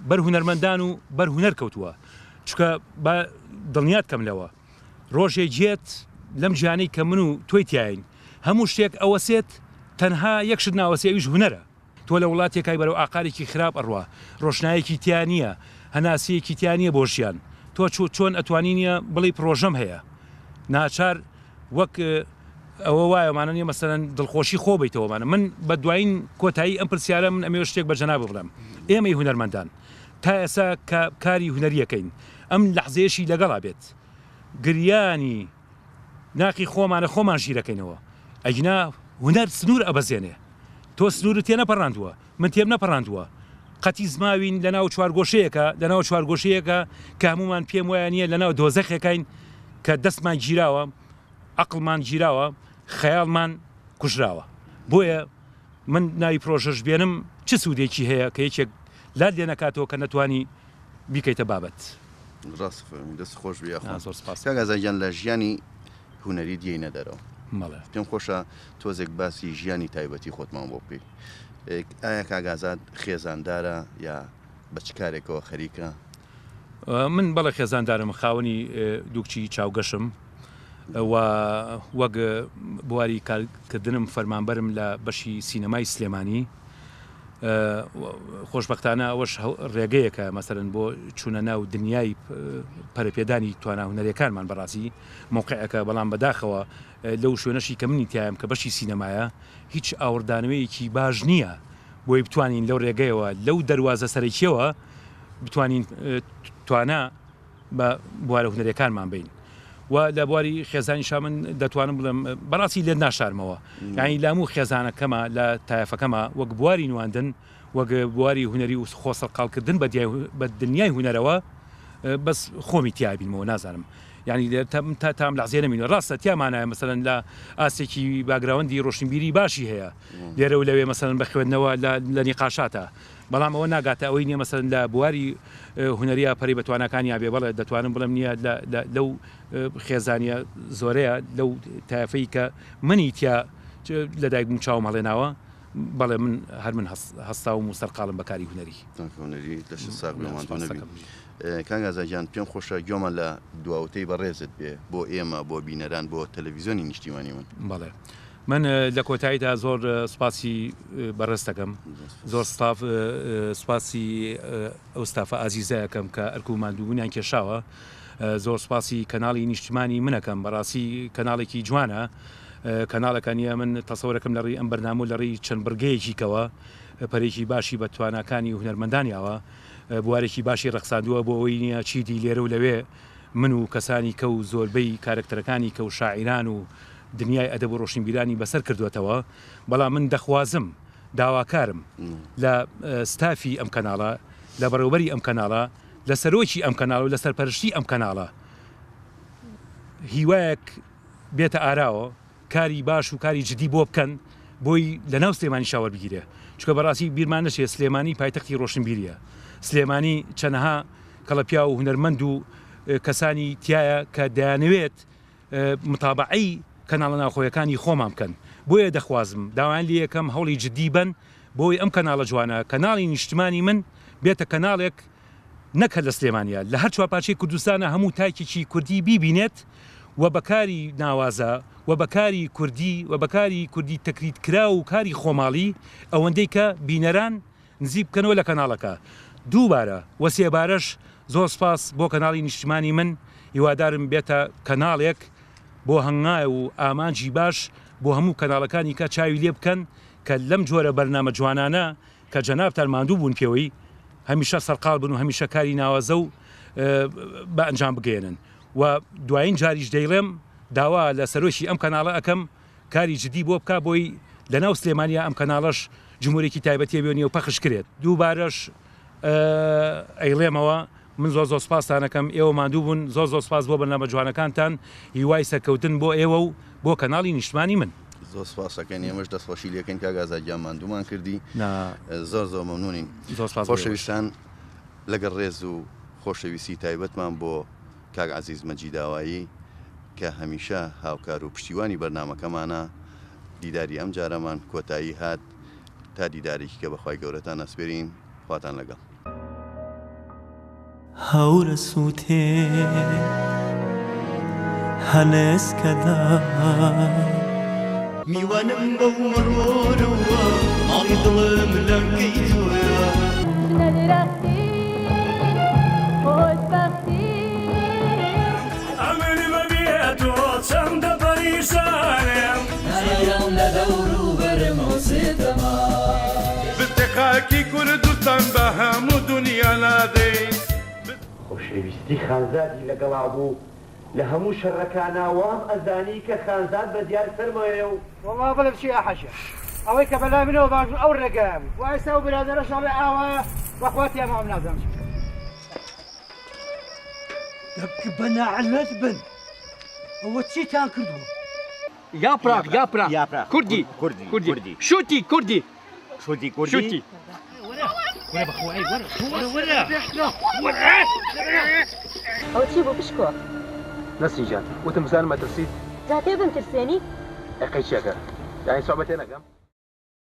Speaker 13: بەر هونەرمەندان و بەر هونەر کەوتووە چکە با دڵنیات کەم لەوە ڕۆژێ گێت لەم ژیانەی کە من و تۆی تیاین هەموو شتێک ئەوەسێت تەنها یەک شت ناوەسێ ئەویش هونەرە تۆ لە وڵاتێکای بەرەو ئاقارێکی خراپ ئەڕوا، ڕۆشنایەکی تیا نییە، هەناسەیەکی تیا نییە بۆ ژیان، تۆ چۆن ئەتوانی نییە بڵێی پڕۆژەم هەیە؟ ناچار وەک ئەوە وایە مانە نییە مەسەلەن دڵخۆشی خۆ بیتەوە مانە من بە دوایین کۆتایی ئەم پرسیارە من ئەمەوێ شتێک بە جەنابت بڵێم ئێمەی هونەرمەندان تا ئێستا کە کاری هونەریەکەین ئەم لەحزەیەشی لەگەڵا بێت گریانی ناخی خۆمانە خۆمان ژیرەکەینەوە ئەگینا هونەر سنوور ئەبەزێنێ تۆ سنوورت تێنەپەڕاندووە من تێم نەپەڕاندووە. قەتیس ماوین لەناو چوارگۆشەیەکە، لەناو چوارگۆشەیەکە کە هەموومان پێم وایە نییە لەناو دۆزەخێکاین کە دەستمان گیراوە، عەقڵمان گیراوە، خەیاڵمان کوژراوە. بۆیە من ناوی پرۆژەش بێنم چ سوودێکی هەیە کە یەکێک لات لێ نەکاتەوە کە نەتوانی بیکەیتە بابەت.
Speaker 12: ڕاست فەرمووی دەست خۆش بی یاخوا.
Speaker 13: زۆر سپاس.
Speaker 12: کاک ئازاد گیان لە ژیانی هونەریت یەینە دەرەوە.
Speaker 13: بەڵێ.
Speaker 12: پێم خۆشە تۆزێک باسی ژیانی تایبەتی خۆتمان بۆ بکەی. ئایا کاک ئازاد خێزاندارە یا بە چ کارێکەوە خەریکە؟
Speaker 13: من بەڵێ خێزاندارم، خاوەنی دوو کچی چاوگەشم و وەک بواری کارکردنم فەرمانبەرم لە بەشی سینەمای سلێمانی. خۆشبەختانە ئەوەش ڕێگەیەکە مەسەرەن بۆ چوونە ناو دنیای پەرەپێدانی توانا هونەریەکانمان بەڕاستی مەوقعەکە بەڵام بەداخەوە لەو شوێنەشی کە منی تیایم کە بەشی سینەمایە هیچ ئاوڕدانەوەیەکی باش نییە بۆی بتوانین لەو ڕێگەیەوە لەو دەروازە سەرەکیەوە بتوانین توانا بە بوارە هونەریەکانمان بین و لە بواری خێزانیشا من دەتوانم بڵێم بەڕاستی لێت ناشارمەوە یعنی لامو خێزانەکەمە لە تایەفەکەمە وەک بواری نواندن وەک بواری هونەری و خۆ سەرقاڵکردن بە دنیای هونەرەوە بەس خۆمی تیا بینمەوە نازانم یعنی تا تام لەحزێ نەمینەوە ڕاستە تیامانایە مەسەلەن لە ئاستێکی باگراوەندی ڕۆشنبیری باشی هەیە لێرە و لەوێ مەسەلەن بە خوێندنەوە لە نیقاشاتە بەڵام ئەوە ناگاتە ئەوەی نییە مەسەلەن لە بواری هونەریە پەری بە تواناکانیا بێ بەڵێ دەتوانم بڵێم نییە لەو خێزانیە زۆرەیە لەو تایەفەی کە منی تیا لەدایک بووم چاوم هەڵێناوە بەڵێ من هەر من هەستاوم و سەرقاڵم بە کاری هونەری.
Speaker 12: هونەری لەشت ساغ بێ ماندوو نەبی. کاک ئازاد گیان پێم خۆشە گوێمان لە دواوتەی بەڕێزت بێ بۆ ئێمە بۆ بینەران بۆ تەلەڤیزیۆنی نیشتیمانی من.
Speaker 13: بەڵێ من لە کۆتاییدا زۆر سوپاسی بەڕێز دەکەم زۆر ستاف سوپاسی ئەو ستافە ئازیزە ئەکەم کە ئەرک و ماندووبوونیان کێشاوە زۆر سوپاسی کەناڵی نیشتمانی منەکەم بەڕاستی کەناڵێکی جوانە کەناڵەکە نییە من تەسەورەکەم لە ڕێی ئەم بەرنامە و لە ڕێی چەند بڕگەیەکی کەوە پەرێکی باشی بە تواناکانی هونەرمەندانیاوە بوارێکی باشی ڕەخساندووە بۆ ئەوەی نییە چیدی لێرە و لەوێ من و کەسانی کە و زۆربەی کارەکتەرەکانی کە و شاعیران و دنیای ئەدەب و ڕۆشنبیرانی بەسەر کردووەتەوە، بەڵام من دەخوازم، داواکارم لە ستافی ئەم کەناڵە، لە بەڕێوەبەری ئەم کەناڵە، لە سەرۆکی ئەم کەناڵە و لە سەرپەرشتی ئەم کەناڵە هیوایەک بێتە ئاراوە، کاری باش و کاری جدی بۆ بکەن بۆی لە ناو سلێمانیشا وەربگیرێ، چونکە بەڕاستی بیرمان نەچێ سلێمانی پایتەختی ڕۆشنبیرییە، سلێمانی چەنەها کەڵەپیاو و هونەرمەند و کەسانی تیایە کە دەیانەوێت متابەعەی کەناڵە ناوخۆیەکانی خۆمان بکەن بۆیە دەخوازم داوایان لێ ئەکەم هەوڵی جدی بەن بۆی ئەم کەناڵە جوانە کەناڵی نیشتمانی من بێتە کەناڵێک نەک هەر لە سلێمانیا لە هەر چوارپارچەی کوردستانە هەموو تاکێکی کوردی بیبینێت و بەکاری ناوازە و بەکاری کوردی و بەکاری کوردی تەکریت کراو و کاری خۆماڵی ئەوەندەی کە بینەران نزیک بکەنەوە لە کەناڵەکە دووبارە وە سێبارەش زۆر سپاس بۆ کەناڵی نیشتمانی من هیوادارم بێتە کەناڵێک بۆ هەنگاو و ئامانجی باش بۆ هەموو کەناڵەکانی کە چاوی لێ بکەن کە لەم جۆرە بەرنامە جوانانە کە جەنابتان ماندوو بوون پێوەی هەمیشە سەرقاڵ بن و هەمیشە کاری ناوازە و بە ئەنجام بگەیەنن و دوایین جاریش دەیڵێم داوا لە سەرۆکی ئەم کەناڵە ئەکەم کاری جدی بۆ بکا بۆی لەناو سلێمانیا ئەم کەناڵەش جمهورێکی تایبەتیە بێ و پەخش کرێت دووبارەش ئەیڵێمەوە من زۆر زۆر سپاستان ئەکەم ئێوە ماندوو بوون زۆر زۆر سپاس بۆ بەرنامە جوانەکانتان هیوای سەرکەوتن بۆ ئێوە و بۆ کەناڵی نیشتمانی من.
Speaker 12: زۆر سپاس ئەکەین ئێمەش دەستخۆشی لێکەین کاک ئازاد گیان ماندوومان کردی زۆر زۆر مەمنونین
Speaker 13: زۆر سپاس بۆ ئێوەش.
Speaker 12: خۆشەویستان لەگەڵ ڕێز و خۆشەویستی تایبەتمان بۆ کاک عەزیز مەجیداوایی کە هەمیشە هاوکار و پشتیوانی بەرنامەکەمانە، دیداری ئەم جارەمان کۆتایی هات، تا دیدارێکی کە بەخوای گەورەتان ئەسپێرین، خواتان لەگەڵ.
Speaker 2: هەورە سووتێ هەنێسکەدا. میوانم بە و مەڕۆرەوە ماڵی دڵم لەکەی تۆیە.
Speaker 3: ژنە درەختی خۆشبەختی.
Speaker 4: ئەمن بەبێ تۆ چەندە پەریشانم.
Speaker 2: نایەم لە دەوروبەرم ئەو ستەمە.
Speaker 20: بتێ خاکی کوردستان بە هەموو دونیا نادەین.
Speaker 7: خۆشەویستی خانزادی لەگەڵا بوو لە هەموو شەڕەکانا وام ئەزانی کە خانزاد بە دیار سەرمەوەیە و.
Speaker 8: وەڵا بڵێم چی ئاحەشە. ئەوەی کە بەلای منەوە باش بوو ئەو ڕێگایە بوو وای ئێستا ئەو برادەرەش ئەڵێ ئاوایە بەخوا تێماوم نازانم چی بکەم.
Speaker 9: دەک بە نەعلەت بن ئەوە چیتان کردووە؟
Speaker 16: یاپراخ یاپراخ
Speaker 7: یاپراخ
Speaker 16: کوردی
Speaker 7: کوردی
Speaker 16: کوردی
Speaker 7: کوردی
Speaker 16: شوتی کوردی
Speaker 7: شوتی کوردی
Speaker 16: شوتی
Speaker 4: وەرە بەخوای وەرە وەرە وەرە وەرە
Speaker 3: ئەوە چی بوو پشکۆ؟
Speaker 6: نەسرین گیان وتم بزانم ئەترسیت؟
Speaker 3: جا تێ بمترسێنی؟
Speaker 6: ئەی قەی چیەکە؟ یانی سوعبە تێنەگەم؟